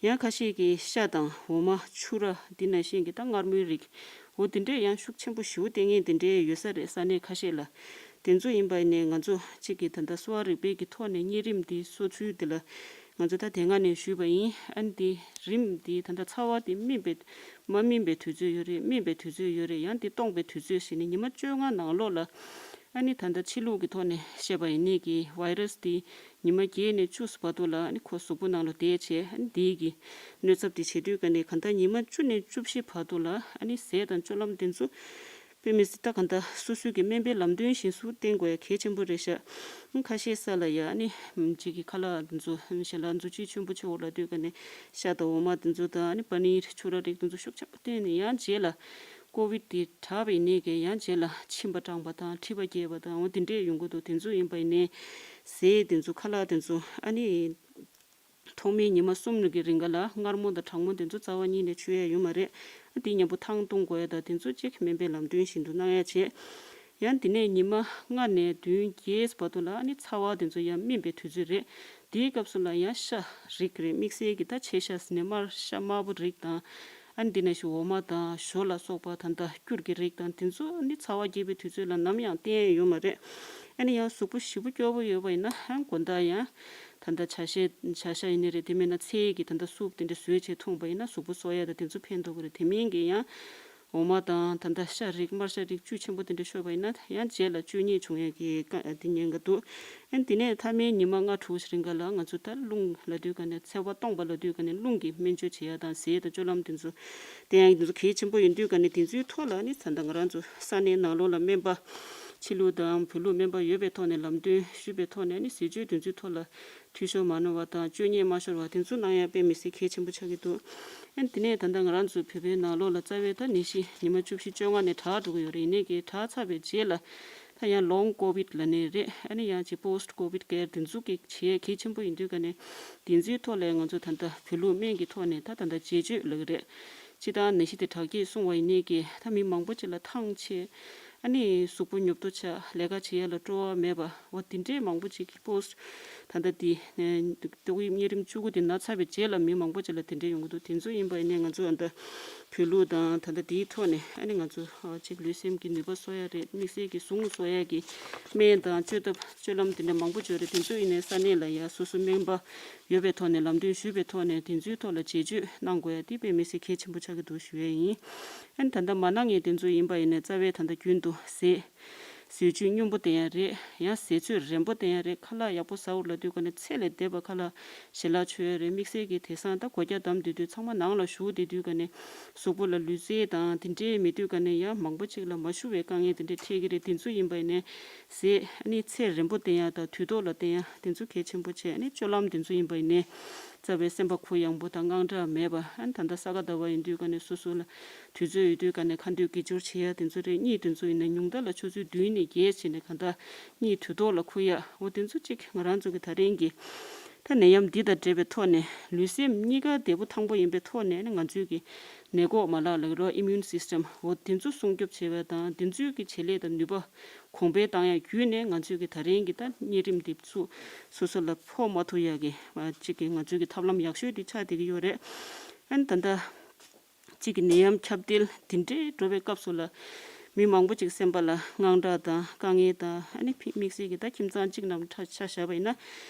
ཡང་ཁ་ཤས་ཀྱིས་ཤ་དང་འོ་མ་ཕྱུར་ར་འདི་ནང་བཞིན་གྱི་ད་མངར་མོའི་རིགས། འོ་དེ་འདྲས་ཡང་ཤུགས་ཆེན་པོ་ཞེ་པོ་བསྟེན་མཁན་དེ་འདྲས་ཡོད་ས་རེད་ས་གནས་ཁ་ཤས་ལ། དེ་ཚོ་ཡིན་པ་ཡིན་ནའི་ང་ཚོ་གཅིག་གིས་ད་ལྟ་གསོ་བ་རིག་པའི་གི་ཐོག་ནས་གཉན་རིམས་འདི་གསོ་ཚུལ་དེ་ལ་ང་ཚོ་ད་དེ་སྔ་ནས་ཞུས་པ་ཡིན། ཨ་ནི་འདི་རིམས་འདི་ད་ལྟ་ཚ་བ་འདི་སྨིན་པའི་མ་སྨིན་པའི་དུས་ཚོད་ཡོད་རེད། སྨིན་པའི་དུས་ཚོད་ཡོད་རེད། ཡང་འདི་སྟོངས་པའི་དུས་ཚོད་ཟེར་ནས་ཉི་མ་བཅོ་ལྔ་ནང་ལོགས་ལ། ཨ་ནི་ད་ལྟ་ཕྱི་ལུགས་ཀྱི་ཐོག་ནས་བཤད་པ་ཡིན་ནའི་གི་ཝའི་རས་འདི་ཉི་མ་བརྒྱད་ནས་བཅུ་བར་དུ་ལ་ཨ་ནི་ཁོ་གཟུགས་པོ་ནང་ལ་བསྡད་བྱས། ཨ་ནི་དེའི་གི་གནོད་ཚབས་དེ་བྱེད་དུས་ཀ་ནས་གང་ལྟར་ཉི་མ་བཅུ་ནས་བཅུ་བཞི་བར་དུ་ལ་ཨ་ནི་ཟས་དང་སྤྱོད་ལམ་དེ་ཚོ་དཔེ་མི་སྲིད་ད་གང་ལྟར་སོ་སོའི་གི་སྨན་པའི་ལམ་སྟོན་བཞིན་སུ་བསྟེན་དགོས་ཡ་གལ་ཆེན་པོ་རེད་ཤག་ཁ་ཤས་ས་ལ་ཡ་ཨ་ནི་གཅིག་གི་ཁ་ལག་དེ་ཚོ་ཞལ་ལག་འཛུགས་བྱེད་ཆེན་པོ་ཆེ་བོ་ལ་དུས་ཀ་ནས་ཤ་དང་འོ་མ་དེ་ཚོ་དང་ཨ་ནི་པ་ནིར་ཕྱུར་ར་རིགས་དེ་ཚོ་ཤུགས་ཆེན་པོ་བསྟེན་ནས་ཡང་རྗེས་ལ། ཀོ་བིད་དེ་དྲག་པའི་ནད་ཀྱིས་ཡང་རྗེས་ལ་མཆིན་པ་སྐྲངས་པ་དང་མཁྲིས་པ་རྒྱས་པ་དང་འོ་དེ་འདྲས་ཡོང་གི་འདུག་དེ་ཚོ་ཡིན་པ་ཡིན་ནའི་ཟས་དེ་ཚོ་ཁ་ལག་དེ་ཚོ་ཨ་ནི་ཐོག་མའི་ཉི་མ་གསུམ་གྱི་རིང་ག་ལ་མངར་མོ་དང་གྲང་མོ་དེ་ཚོ་རྩ་བ་ཉིད་ནས་མཆོད་ཡ་ཡོད་མ་རེད། ཨ་དེ་མཉམ་པོ་ཐང་བཏུང་དགོས་ཡ་དང་དེ་ཚོ་གཅིག་སྨན་པའི་ལམ་སྟོན་བཞིན་དུ་གནང་ཡ་བྱས། ཡང་དེ་ནས་ཉི་མ་ལྔ་ནས་བདུན་བརྒྱད་བར་དུ་ལ་ཨ་ནི་ཚ་བ་དེ་ཚོ་ཡང་སྨིན་པའི་དུས་ཚོད་རེད། དེའི་སྐབས་སུ་ལ་ཡང་ཤ་རིགས་རེད། དམིགས་བསལ་གྱི་ད་ཕྱེ་ཤ་ཟེར་ནས་དམར་ཤ་དམར་པོ་རིགས་དང་། ཨ་ནི་འདི་ནང་བཞིན་འོ་མ་དང་ཞོ་ལ་སོགས་པ་ད་ལྟ་སྐྱུར་གྱི་རིགས་དང་དེ་ཚོ་ནི་ཚ་བ་རྒྱས་པའི་དུས་ཚོད་ལ་ནམ་ཡང་བསྟེན་ཡ་ཡོད་མ་རེད། ཨ་ནི་ཡང་གཟུགས་པོ་ཞེ་པོ་སྐྱོ་པོ་ཡོད་པ་ཡིན་ན་ཡང་དགོང་དག་ཡང་ད་ལྟ་ཇ་ཤ་ཇ་ཤ་ཡིན་ནི་རེད། དེ་མིན་ན་ཚལ་གྱི་ད་ལྟ་སུབ་དེ་འདྲ་བཟོས་བྱས་འཐུངས་པ་ཡིན་ན་གཟུགས་པོ་གསོ་ཡ་དང་དེ་ཚོ་ཕན་ཐོགས་ཀྱི་རེད། དེ་མིན་གྱི་ཡང་འོ་མ་དང་ད་ལྟ་ཤ་རིགས་དམར་ཤ་རིགས་བཅུད་ཆེན་པོ་དེ་འདྲ་མཆོད་པ་ཡིན་ན་ཡང་རྗེས་ལ་བཅོས་ཉེས་བྱུང་ཡ་གི་དཀའ་དེ་ཉེན་ཁ་འདུག་ཨ་ནི་དེ་ནས་མཐའ་མའི་ཉི་མ་ལྔ་དྲུག་རིང་ག་ལ་ང་ཚོ་ད་རླུང་ལབ་དུས་ག་ནས་ཚ་བ་སྟོངས་པ་ལབ་དུས་ག་ནས་རླུང་གི་སྨན་བཅོས་བྱེད་ཡ་དང་ཟས་དང་སྤྱོད་ལམ་དེ་ཚོ་བསྟེན་ཡ་དེ་ཚོ་གལ་ཆེན་པོ་ཡིན་དུས་ག་ནས་དེ་ཚོའི་ཐོག་ལ་ནི་ད་ལྟ་ང་རང་ཚོ་ས་གནས་ནང་ལོགས་ལ་སྨན་པ་ཕྱི་ལུགས་དང་བོད་ལུགས་སྨན་པ་ཡོད་པའི་ཐོག་ནས་ལམ་སྟོན་ཞུས་པའི་ཐོག་ནས་ནི་ཟས་སྤྱོད་དེ་ཚོའི་ཐོག་ལ་འཐུས་ཤོར་མ་གནང་བ་དང་བཅོས་ཉེས་མ་ཤོར་བ་དེ་ཚོ་གནང་ཡ་དཔེ་མི་སྲིད་གལ་ཆེན་པོ་ཆགས་ཀྱི་འདུག་ཨ་ནི་དེ་ནས་ད་ལྟ་ང་རང་ཚོ་བོད་པའི་ནང་ལོགས་ལ་རྩ་བའི་ད་ནད་གཞི་ཉི་མ་བཅུ་བཞི་བཅོ་ལྔ་ནས་དྲག་འགྲོ་གི་ཡོད་རེད། ཡིན་ནའི་གི་དྲག་ཚར་བའི་རྗེས་ལ་ད་ཡང་ལོང་ཀོ་བིད་ལབ་ནའི་རེད། ཨ་ནི་ཡང་ཅིག་པོ་སི་ཊི་ཀོ་བིད་ཀེར་དེ་ཚོ་གི་བྱེད་ཡ་གལ་ཆེན་པོ་ཡིན་དུས་ག་ནས་དེ་ཚོའི་ཐོག་ལ་ང་ཚོ་ད་ལྟ་བོད་ལུགས་སྨན་གྱི་ཐོག་ནས་ད་ད་ལྟ་རྗེས་གཅོད་ལབ་ཀྱི་རེད། སྤྱིར་བཏང་ནད་གཞི་དེ་དྲག་སྐྱེད་སོང་བ་ཡིན་ནའི་གི་ད་མི་མང་པོ་ཅིག་ལ་ཐང་ཆད། ཨ་ནི་གཟུགས་པོ་ཉོབ་ཏོ་ཆགས། ལས་ཀ་བྱེད་ཡ་ལ་སྤྲོ་བ་མེད་པ་འོ་དེ་འདྲས་མང་པོ་ཅིག་གི་པོ་སི་ཊི་ད་ལྟ་དེ་ཏོག་དབྱིབས་གཉན་རིམས་བཅུ་དགུ་དེ་ན་ཚར་བའི་རྗེས་ལ་མི་མང་པོ་ཅིག་ལ་དེ་འདྲས་ཡོང་གི་འདུག་དེ་ཚོ་ཡིན་པ་ཡིན་ནའི་ང་ཚོ་ཨ་ད་བོད་ལུགས་དང་ད་ལྟ་དེའི་ཐོག་ནས་ཨ་ནི་ང་ཚོ་ཅིག་ལུས་སེམས་ཀྱི་ནུས་པ་གསོ་ཡ་རེད། དམིགས་བསལ་གྱི་ཟུངས་གསོ་ཡ་གི་སྨན་དང་བཅོས་ཐབས་སྤྱོད་ལམ་དེ་འདྲ་མང་པོ་ཅིག་ཡོད་རེད། དེ་ཚོ་ཡིན་ནའི་ས་གནས་ལ་ཡ་སོ་སོ་སྨན་པ་ཡོད་པའི་ཐོག་ནས་ལམ་སྟོན་ཞུས་པའི་ཐོག་ནས་དེ་ཚོའི་ཐོག་ལ་རྗེས་གཅོད་གནང་དགོས་ཡ་དེ་དཔེ་མི་སྲིད་གལ་ཆེན་པོ་ཆགས་ཀྱི་འདུག་ཞུ་ཡ་ཡིན། ཨ་ནི་ད་ལྟ་མ་གནང་མཁན་དེ་ཚོ་ཡིན་པ་ཡིན་ནའི་རྩ་བའི་ད་ལྟ་རྒྱུན་དུ་ཟས་ཟས་བཅུད་སྙོམས་པོ་བསྟེན་ཡ་རེད། ཡང་ཟས་ཚོད་རན་པོ་བསྟེན་ཡ་རེད། ཁ་ལག་ཡག་པོ་ཟ་འོ་ལབ་དུས་ག་ནས་ཚད་ལས་འདས་པ་ཁ་ལག་ཞལ་ལག་མཆོད་ཡ་རེད། དམིགས་བསལ་གྱི་དེང་སང་ད་སྒོ་རྒྱག་བསྡམས་བསྡད་དུས་ཚང་མ་ནང་ལ་བཞུགས་བསྡད་དུས་ག་ནས་གཟུགས་པོ་ལ་ལུས་རྩལ་དང་དེ་འདྲས་མེད་དུས་ག་ནས་ཡང་མང་པོ་ཅིག་ལ་མ་ཞུ་བའི་དཀའ་ངལ་དེ་འདྲས་འཕྲད་ཀྱི་རེད། དེ་ཚོ་ཡིན་པ་ཡིན་ནའི་ཟས་ཨ་ནི་ཚད་རན་པོ་བསྟེན་ཡ་དང་དུས་ཐོག་ལ་བསྟེན་ཡ་དེ་ཚོ་གལ་ཆེན་པོ་བྱས། ཨ་ནི་སྤྱོད་ལམ་དེ་ཚོ་ཡིན་པ་ཡིན་ནའི་རྩ་བའི་སེམས་པ་གུ་ཡངས་པོ་དང་དངངས་སྐྲག་མེད་པ། ཨ་ནི་ད་ལྟ་ས་ག་ཟླ་བ་ཡིན་དུས་ག་ནས་སོ་སོ་ལ་དུས་ཚོད་ཡོད་དུས་ག་ནས་ཁ་འདོན་དགེ་སྦྱོར་བྱེད་ཡ་དེ་ཚོ་རེད། གཉིད་དེ་ཚོ་ཡིན་ན་ཉུང་མཐའ་ལ་ཆུ་ཚོད་བདུན་ནས་བརྒྱད་བྱས་ནས་གང་ལྟར་གཉིད་དུས་ཐོག་ལ་ཁུག་ཡ། འོ་དེ་ཚོ་གཅིག་ང་རང་ཚོ་གི་ད་རིང་གི་ད་ནད་ཡམས་འདི་དང་འབྲེལ་བའི་ཐོག་ནས་ལུས་སེམས་གཉིས་ཀ་བདེ་པོ་ཐང་པོ་ཡིན་པའི་ཐོག་ནས་ནི་ང་ཚོའི་གི་ནད་འགོག་མ་ལག་ལ་རོ་ཨི་མིའུན་སིས་ཊམ་འོ་དེ་ཚོ་སྲུང་སྐྱོབ་བྱེད་པ་དང་དེ་ཚོའི་གི་བྱེད་ལས་དང་ནུས་པ་གོང་འཕེལ་བཏང་ཡ་བརྒྱུད་ནས་ང་ཚོའི་གི་ད་རིང་གི་ད་གཉན་རིམས་འདི་ཚོ་སོ་སོ་ལ་ཕོག་མ་ཐུབ་ཡ་གི་གཅིག་གི་ང་ཚོའི་གི་ཐབས་ལམ་ཡག་ཤོས་དེ་ཆགས་བསྡད་ཀྱི་ཡོད་རེད། ཨ་ནི་ད་ལྟ་གཅིག་གི་ནད་ཡམས་ཁྱབ་གདལ་དེ་འདྲའི་འགྲོ་བའི་སྐབས་སུ་ལ་མི་མང་པོ་ཅིག་སེམས་པ་ལ་དངངས་སྐྲག་དང་དཀའ་ངལ་དང་ཨ་ནི་ཕི་དམིགས་བསལ་གྱི་ད་ཁྱིམ་ཚང་གཅིག་ནང་ཆ་ཆ་བཞག་པ་ཡིན་ན་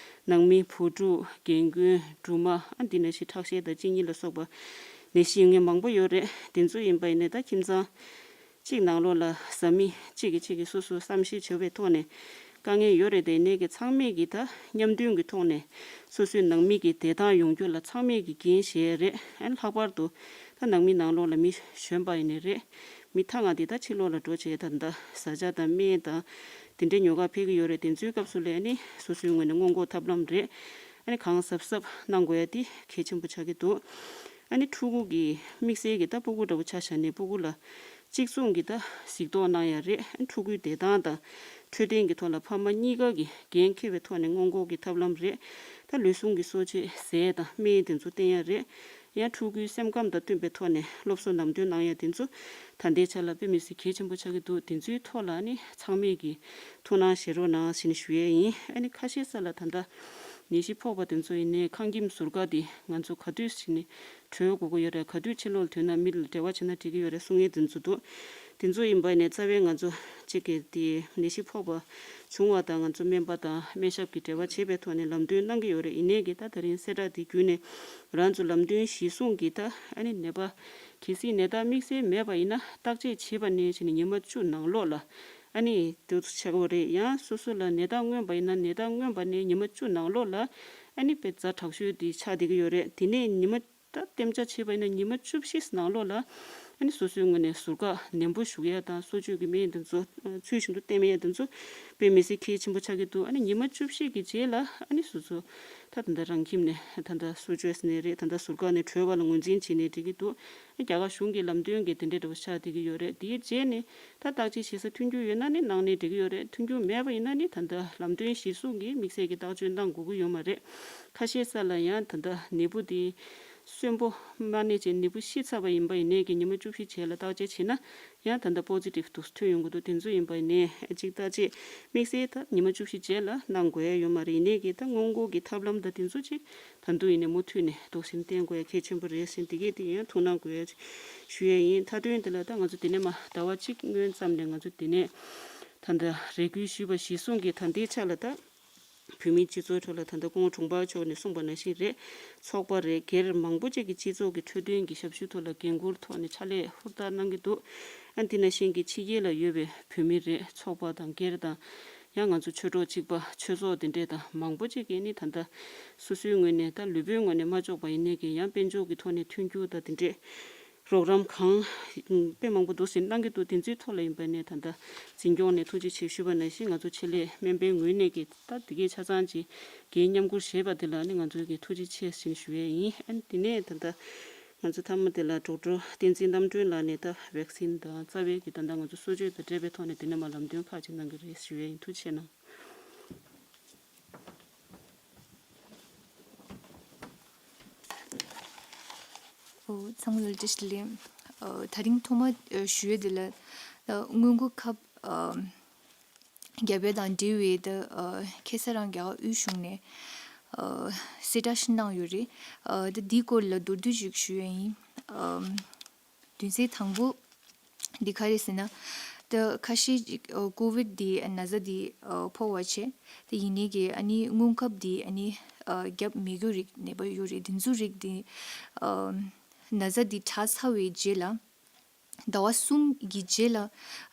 ནང་མི་བུ་ཕྲུག་རྒན་རྒོན་སྦྲུམ་མ་ཨ་འདི་ནང་བཞིན་ཁྲག་ཤེད་དང་གཅིན་སྙི་ལ་སོགས་པ་ནད་གཞི་ཡོད་མཁན་མང་པོ་ཡོད་རེད། དེ་ཚོ་ཡིན་པ་ཡིན་ནའི་ད་ཁྱིམ་ཚང་གཅིག་ནང་ལོགས་ལ་བཟའ་མི་གཅིག་གིས་གཅིག་གི་སོ་སོ་བསམ་ཤེས་བྱེད་པའི་ཐོག་ནས་དཀའ་ངལ་ཡོད་རེད་དེ་ནས་ཀྱི་ཚང་མས་ཀྱི་ད་མཉམ་མཐུན་གྱི་ཐོག་ནས་སོ་སོའི་ནང་མི་གི་བདེ་ཐང་ཡོང་རྒྱུ་ལ་ཚང་མས་ཀྱི་འགན་བཞེས་རེད། ཨ་ནི་ལྷག་པར་དུ་ད་ནང་མི་ནང་ལོགས་ལ་མི་གཞོན་པ་ཡིན་ནའི་རེད། མི་ཐ་མ་དེ་ད་ཕྱི་ལོགས་ལ་འགྲོ་བྱས་ད་ད་བཟའ་བཅའ་དང་སྨན་དང་དེ་འདྲའི་ཉོ་ག་ཕེབས་ཀྱི་ཡོད་རེད། དེ་ཚོའི་སྐབས་སུ་ལ་ཨ་ནི་སོ་སོའི་ངོས་ནས་སྔོན་འགོག་ཐབས་ལམ་རེད། ཨ་ནི་གང་གཟབ་གཟབ་གནང་དགོས་ཡ་དེ་གལ་ཆེན་པོ་ཆགས་ཀྱི་འདུག་ཨ་ནི་ཕྲུ་གུ་གི་དམིགས་བསལ་གྱི་ད་སྤུ་གུ་འདྲ་བོ་ཆ་བཞག་ནས་སྤུ་གུ་ལ་ གཅིག་མཚུངས་ཀྱི་ད་གཟིགས་རྟོག་གནང་ཡ་རེད། ཕྲུ་གུའི་བདེ་ཐང་དང་འཕྲོད་བསྟེན་གྱི་ཐོག་ལ་ཕ་མ་གཉིས་ཀ་གིས་འགན་འཁྱེར་བའི་ཐོག་ནས་སྔོན་འགོག་གི་ཐབས་ལམ་རེད། ད་ལུས་ཟུངས་ཀྱི་གསོ་བྱེད་ཟས་དང་སྨན་དེ་ཚོ་བསྟེན་ཡ་རེད། ཡང་ཕྲུ་གུའི་སེམས་ཁམས་དང་བསྟུན་པའི་ཐོག་ནས་སློབ་གསོ་ལམ་སྟོན་གནང་ཡ་དེ་ཚོ་ད་ལྟའི་ཆ་ལ་དཔེ་མི་སྲིད་གལ་ཆེན་པོ་ཆགས་ཀྱི་འདུག་དེ་ཚོའི་ཐོག་ལ་ནི་ཚང་མས་ཀྱིས་ཐུགས་སྣང་བཞེས་རོགས་གནང་ཞེས་ནས་ཞུ་ཡས་ཡིན། ཨ་ནི་ཁ་ཤས་ས་ལ་ད་ལྟ་ནད་གཞི་ཕོག་པ་དེ་ཚོ་ཡིན་ནའི་ཁང་ཁྱིམ་ཟུར་བཀག་དེ་ང་ཚོ་ག་དུས་ཕྱིན་ནས་གྲོལ་དགོས་ཀྱི་ཡོད་རེད། ག་དུས་ཕྱི་ལོགས་ལ་ཐོན་ན་མི་ལ་འབྲེལ་བ་བྱེད་ན་འགྲིག་གི་ཡོད་རེད་གསུང་མཁན་དེ་ཚོ་འདུག་དེ་ཚོ་ཡིན་པ་ནས་རྩ་བའི་ང་ཚོ་གཅིག་གི་དེ་ནད་གཞི་ཕོག་པ་བྱུང་བ་དང་ང་ཚོ་སྨན་པ་དང་སྨན་ཞབས་ཀྱི་འབྲེལ་བ་བྱེད་པའི་ཐོག་ནས་ལམ་སྟོན་གནང་གི་ཡོད་རེད། ཡིན་ནའི་གི་ད་ད་རིང་གསལ་བསྒྲགས་དེ་བརྒྱུད་ནས་རང་ཚོ་ལམ་སྟོན་གཞིར་བཟུང་གི་ད་ཨ་ནི་ནད་པ་གལ་སྲིད་ནད་རྟགས་དམིགས་བསལ་མེད་པ་ཡིན་ན་བརྟག་དཔྱད་བྱས་པ་ནས་བྱས་ནས་ཉི་མ་བཅུ་ནང་ལོགས་ལ་ཨ་ནི་དུ་ཆགས་པ་རེད། ཡང་སོ་སོ་ལ་ནད་རྟགས་མངོན་པ་ཡིན་ན་ནད་རྟགས་མངོན་པ་ནས་ཉི་མ་བཅུ་ནང་ལོགས་ལ་ཨ་ནི་དཔེ་ཛ་དྲག་ཤོས་དེ་ཆགས་བསྡད་ཀྱི་ཡོད་རེད། དེ་ནས་ཉི་མ་ད་གཏན་འཇགས་བྱས་པ་ཡིན་ན་ཉི་མ་བཅུ་བཞི་ནང་ལོགས་ལ་ཨ་ནི་སོ་སོའི་ངོས་ནས་ཟུར་བཀག་ནན་པོ་ཞུགས་ཡ་དང་གསོ་བཅོས་ཀྱི་སྨན་དེ་ཚོ་ཚུལ་བཞིན་དུ་བསྟེན་ཡ་དེ་ཚོ་དཔེ་མི་སྲིད་གལ་ཆེན་པོ་ཆགས་ཀྱི་འདུག་ཨ་ནི་ཉི་མ་བཅུ་བཞི་གི་རྗེས་ལ་ཨ་ནི་སོ་སོ་ད་ད་ལྟ་རང་ཁྱིམ་ནས་ད་ལྟ་གསོ་བཅོས་ཟེར་ནའི་རེད། ད་ལྟ་ཟུར་བཀག་ནས་གྲོལ་བ་ལ་ངོས་འཛིན་བྱས་ནའི་འགྲིག་གི་འདུག་རྒྱ་གར་གཞུང་གི་ལམ་སྟོན་གྱི་དེ་འདྲའི་འདྲ་བོ་ཆགས་བསྡད་ཀྱི་ཡོད་རེད། དེའི་རྗེས་ནས་ད་བརྟག་དཔྱད་བྱེད་ས་མཐུན་འགྱུར་ཡོད་ན་ནི་གནང་ནའི་འགྲིག་གི་ཡོད་རེད། མཐུན་འགྱུར་མེད་པ་ཡིན་ན་ནི་ད་ལྟ་ལམ་སྟོན་གཞིར་བཟུང་གིས་དམིགས་བསལ་གྱི་བརྟག་དཔྱད་གནང་དགོས་ཀྱི་ཡོད་མ་རེད། ཁ་ཤས་ས་ལ་ཡང་ད་ལྟ་ནད་འབུ་དེ་གསོན་པོ་མ་གནས་ཅིག་ནད་འབུ་ཤི་ཚར་བ་ཡིན་པ་ཡིན་ནའི་གི་ཉི་མ་བཅུ་བཞི་རྗེས་ལ་བརྟག་དཔྱད་བྱས་ན་ཡང་ད་ལྟ་པོ་ཛི་ཊིབ་དུ་ཐོན་ཡོང་གི་འདུག་དེ་ཚོ་ཡིན་པ་ཡིན་ནའི་གཅིག་བརྟག་དཔྱད་དམིགས་བསལ་ད་ཉི་མ་བཅུ་བཞི་རྗེས་ལ་གནང་དགོས་ཡ་ཡོད་མ་རེད། ཡིན་ནའི་གི་ད་སྔོན་འགོག་གི་ཐབས་ལམ་དང་དེ་ཚོ་ཅིག་ད་དུང་ཡིན་ནའི་མུ་མཐུད་ནས་འདུག་སེམས་བསྟེན་དགོས་ཡ་གལ་ཆེན་པོ་རེད་ཟེར་འདི་གས་དེ་ཡང་ཐུགས་སྣང་དགོས་ཡ་ཞུ་ཡ་ཡིན། མཐའ་དོན་འདི་ལ་ད་ང་ཚོ་འདི་ནས་མ་ཟླ་བ་གཅིག་སྔོན་ཙམ་ནས་ང་ཚོ་འདི་ནས་ད་ལྟ་རེ་སྐུལ་ཞུས་པ་གཞིར་བཟུང་གིས་ད་ལྟའི་ཆ་ལ་ད་བོད་མིའི་སྤྱི་ཚོགས་ཁྲོད་ལ་ད་ལྟ་སྐུ་ངོ་དྲུང་འཕར་མཆོག་ནས་གསུངས་པ་ནང་བཞིན་རེད། ཚོགས་པ་རེད། སྒེར་མང་པོ་ཅིག་གིས་སྤྱི་ཚོགས་ཀྱི་འཕྲོད་བསྟེན་གྱི་ཞབས་ཞུ་ཐོག་ལ་འགན་འཁུར་ཐོག་ནས་ཕྱག་ལས་ཧུར་ཐག་གནང་གི་འདུག་ཨ་འདི་ནང་བཞིན་གྱི་ཕྱི་རྒྱལ་ལ་ཡོད་པའི་བོད་མི་རེད། ཚོགས་པ་དང་སྒེར་དང་ཡང་ང་ཚོ་ཆོས་གྲོགས་གཅིག་པ་ཆོས་ཚོགས་དེ་འདྲས་དང་མང་པོ་ཅིག་གིས་ནི་ད་ལྟ་སོ་སོའི་ངོས་ནས་ད་ལུས་པོའི་ངོས་ནས་མ་ལྕོགས་པ་ཡིན་ནའི་གི་ཡང་དཔལ་འབྱོར་གྱི་ཐོག་ནས་མཐུན་འགྱུར་དང་དེ་འདྲས་རོགས་རམ་གང་དཔེ་མང་པོ་འདུག་སེ་གནང་གི་འདུག་དེ་ཚོའི་ཐོག་ལ་ཡིན་པ་ནས་ད་ལྟ་འཛིན་སྐྱོང་ནས་ཐུགས་རྗེ་ཆེ་ཞུས་པ་ནང་བཞིན་ང་ཚོ་ཆེད་ལས་སྨན་པའི་ངོས་ནས་ཀྱི་ད་དེ་གའི་ཆ་ཚང་ཅིག་འགན་མཉམ་འཁུར་བཞེས་པ་དེ་ལ་ནི་ང་ཚོ་གི་ཐུགས་རྗེ་ཆེ་ཞེས་ཞུ་ཡས་ཡིན། ཨ་ནི་དེ་ནས་ད་ལྟ་ང་ཚོ་མཐའ་མ་དེ་ལ་ཌོག་ཊར་བསྟན་འཛིན་རྣམ་གྲོལ་ལགས་ནས་ད་ཝེག་སིན་དང་རྩ་བའི་གི་ད་ལྟ་ང་ཚོ་གསོ་བཅོས་དང་འབྲེལ་བའི་ཐོག་ནས་དེ་ནས་མ་ལམ་སྟོན་ཁག་ཅིག་གནང་གི་རེད་ཞུ་ཡས་ཡིན། ཐུགས་རྗེ་ཆེ་གནང་། ཨོ། ཚང་མ་ལ་བཀྲ་ཤིས་བདེ་ལེགས། ཨོ། ད་རིང་ཐོག་མ་ཨ་ཞུ་ཡས་འདི་ལ་ཨ་སྔོན་འགོག་ཁབ་ཨ་བརྒྱབ་ཡས་དང་འབྲེལ་བའི་ད་ཨ་ཁ་སང་རང་རྒྱ་གར་དབུས་གཞུང་ནས་ཨ་གསལ་བསྒྲགས་ཤིག་གནང་ཡོད་རེད། ཨ་ད་འདིའི་སྐོར་ལ་མདོར་བསྡུས་ཤིག་ཞུ་ཡས་ཡིན། ཨ་དོན་ཚན་དང་པོ་འདི་ག་རེ་ཟེར་ན། ད་ཁ་ཤས་ཅིག་ཨ་ཀོ་ཝིཌ་འདི་ཨ་ན་ཚ་འདི་ཨ་ཕོག་པ་བྱས། དེ་ཡིན་ནའི་གི་ཨ་ནི་སྔོན་ཁབ་འདི་ཨ་ནི་ཨ་བརྒྱབ་མེད་རྒྱུ་རིགས་ནད་པ་ཡོད་རེད། དེ་ཚོ་རིགས་འདི་ཨ་ན་ཚ་འདི་དྲག་ཚར་བའི་རྗེས་ལ་ཟླ་བ་གསུམ་གྱི་རྗེས་ལ་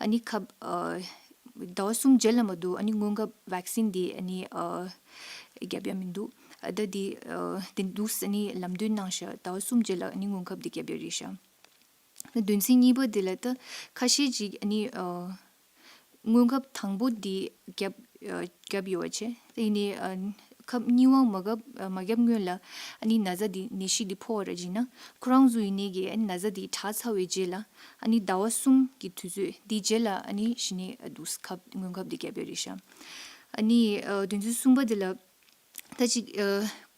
ཨ་ནི་ཁབ་ཨ་ཟླ་བ་གསུམ་རྗེས་ལ་མ་གཏོགས་ཨ་ནི་སྔོན་ཁབ་ཝེག་སིན་འདི་ཨ་ནི་ཨ་བརྒྱབ་ཡ་མི་འདུག་ཨ་ད་འདི་ཨ་དེ་འདུག་ཨ་ནི་ལམ་སྟོན་གནང་ཤག་ཟླ་བ་གསུམ་རྗེས་ལ་ཨ་ནི་སྔོན་ཁབ་འདི་བརྒྱབ་ཡ་རེད་ཤག་དོན་ཚན་གཉིས་པ་དེ་ལ་ད་ཁ་ཤས་ཅིག་ཨ་ནི་ཨ་སྔོན་ཁབ་དང་པོ་འདི་བརྒྱབ་ཨ་བརྒྱབ་ཡོད་པ་བྱས། དེ་ཡིན་ནའི་ཨ་ཁབ་གཉིས་པ་མ་བརྒྱབ་ཨ་མ་བརྒྱབ་སྔོན་ལ་ཨ་ནི་ན་ཚ་འདི་ནད་གཞི་འདི་ཕོག་པ་ར་བྱས་ན་ཁོ་རང་ཚོ་ཡིན་ནའི་གི་ཨ་ནི་ན་ཚ་འདི་དྲག་ཚར་བའི་རྗེས་ལ་ཨ་ནི་ཟླ་བ་གསུམ་གྱི་དུས་ཚོད་འདི་རྗེས་ལ་ཨ་ནི་གཞི་ནས་ཨ་འདུག་ཁབ་སྔོན་ཁབ་འདི་བརྒྱབ་ཡོད་རེད་ཤག་ཨ་ནི་ཨ་དོན་ཚན་གསུམ་པ་འདི་ལ། ད་ཅིག་ཨ་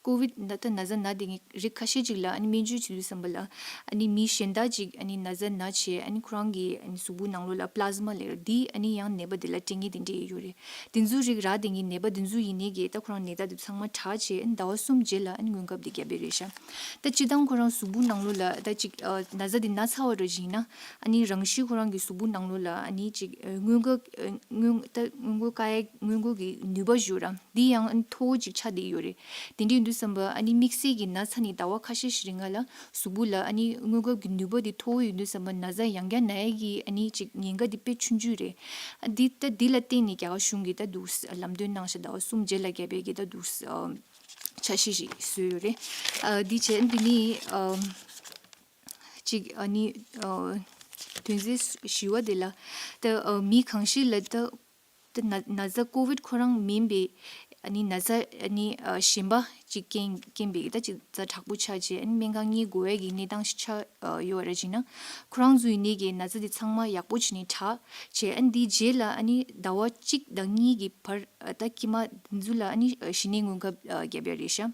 ཀོ་ཝིཌ་ན་ད་ན་ཚ་ན་དེ་ངས་རིགས་ཁ་ཤས་ཅིག་ལ་ཨ་ནི་སྨན་བཅོས་བྱེད་དུས་ཙམ་པ་ལ་ཨ་ནི་མི་གཞན་དག་ཅིག་ཨ་ནི་ན་ཚ་ན་བྱས་ཨ་ནི་ཁོ་རང་གི་ཨ་ནི་གཟུགས་པོ་ནང་ལོགས་ལ་པླ་ཛི་མ་ལབ་ར་འདི་ཨ་ནི་ཡང་ནད་པ་དེ་ལ་སྤྲད་མཁན་དེ་འདྲས་ཡོད་རེད། དེ་ཚོ་རིགས་རག་དེ་ངས་ནད་པ་དེ་ཚོ་ཡིན་ནའི་གི་ད་ཁོ་རང་ནད་རྟགས་དེ་ཚང་མ་དྲག་བྱས་ཨ་ནི་ཟླ་བ་གསུམ་རྗེས་ལ་ཨ་ནི་སྔོན་ཁབ་དེ་བརྒྱབ་པ་རེད་ཤག་ད་སྤྱིར་བཏང་ཁོ་རང་གཟུགས་པོ་ནང་ལོགས་ལ་ད་ཅིག་ཨ་ན་ཚ་དེ་ན་ཚར་བ་ར་བྱས་ན་ཨ་ནི་རང་བཞིན་ཁོ་རང་གི་གཟུགས་པོ་ནང་ལོགས་ལ་ཨ་ནི་ཅིག་ཨ་སྔོན་འགོག་ཨ་སྔོན་ད་སྔོན་འགོག་བཀག་ཡའི་སྔོན་འགོག་གི་ནུས་པ་ཞུ་ར། འདི་ཡང་ཨ་ནི་མཐོ་བོ་ཅིག་ཆགས་བསྡད་ཡོད་རེད། དེ་འདྲ་ཡིན་དུས་ཙམ་པ་ཨ་ནི་དམིགས་བསལ་གྱི་ན་ཚ་ནི་ཟླ་བ་ཁ་ཤས་ཤིག་རིང་ལ་གཟུགས་པོ་ལ་ཨ་ནི་སྔོན་འགོག་གི་ནུས་པ་དེ་མཐོ་བོ་ཡོད་དུས་ཙམ་པ་ན་ཚ་ཡང་བསྐྱར་ན་ཡས་ཀྱི་ཨ་ནི་ཅིག་ཉེན་ཁ་དེ་དཔེ་ཆུང་ཆུང་རེད། ཨ་འདི་ད་འདི་ལ་བརྟེན་ནས་རྒྱ་གར་གཞུང་གིས་ད་འདུག་ལམ་སྟོན་གནང་ཤག་ཟླ་བ་གསུམ་རྗེས་ལ་བརྒྱབ་པའི་གི་ད་འདུག་འཆར་གཞི་ཞིག་བཟོས་ཡོད་རེད། ཨ་འདི་བྱས་འདི་ནི་ཨ་ཅིག་ཨ་ནི་ཨ་དོན་ཚན་བཞི་བ་དེ་ལ་ད་ཨ་མི་གང་ཞིག་ལ་ད། ད་ན་ན་ཚ་ཀོ་ཝིཌ་ཁོ་རང་མིན་པའི་ ཨ་ནི་ན་ཚ་ཨ་ནི་ཨ་གཞན་པ་ཅིག་རྐྱེན་རྐྱེན་པས་ད་ཅིག་ཛ་དྲག་པོ་ཆགས་རྗེས་ཨ་ནི་སྨན་ཁང་གཉིད་དགོས་ཡས་ཀྱི་གནས་སྟངས་ཤིག་ཆགས་ཨ་ཡོད་པ་རེད་བྱས་ན། ཁོ་རང་ཚོ་ཡིན་ནའི་གི་ན་ཚ་དེ་ཚང་མ་ཡག་པོ་བྱས་ནས་དྲག་བྱས། ཨ་ནི་དེའི་རྗེས་ལ་ཨ་ནི་ཟླ་བ་གཅིག་དང་གཉིས་ཀྱི་བར་ཨ་ད་དཀྱིལ་མ་དེ་ཚོ་ལ་ཨ་ནི་ཨ་གཞི་ནས་སྔོན་ཁབ་ཨ་བརྒྱབ་ཡ་རེད་ཤག་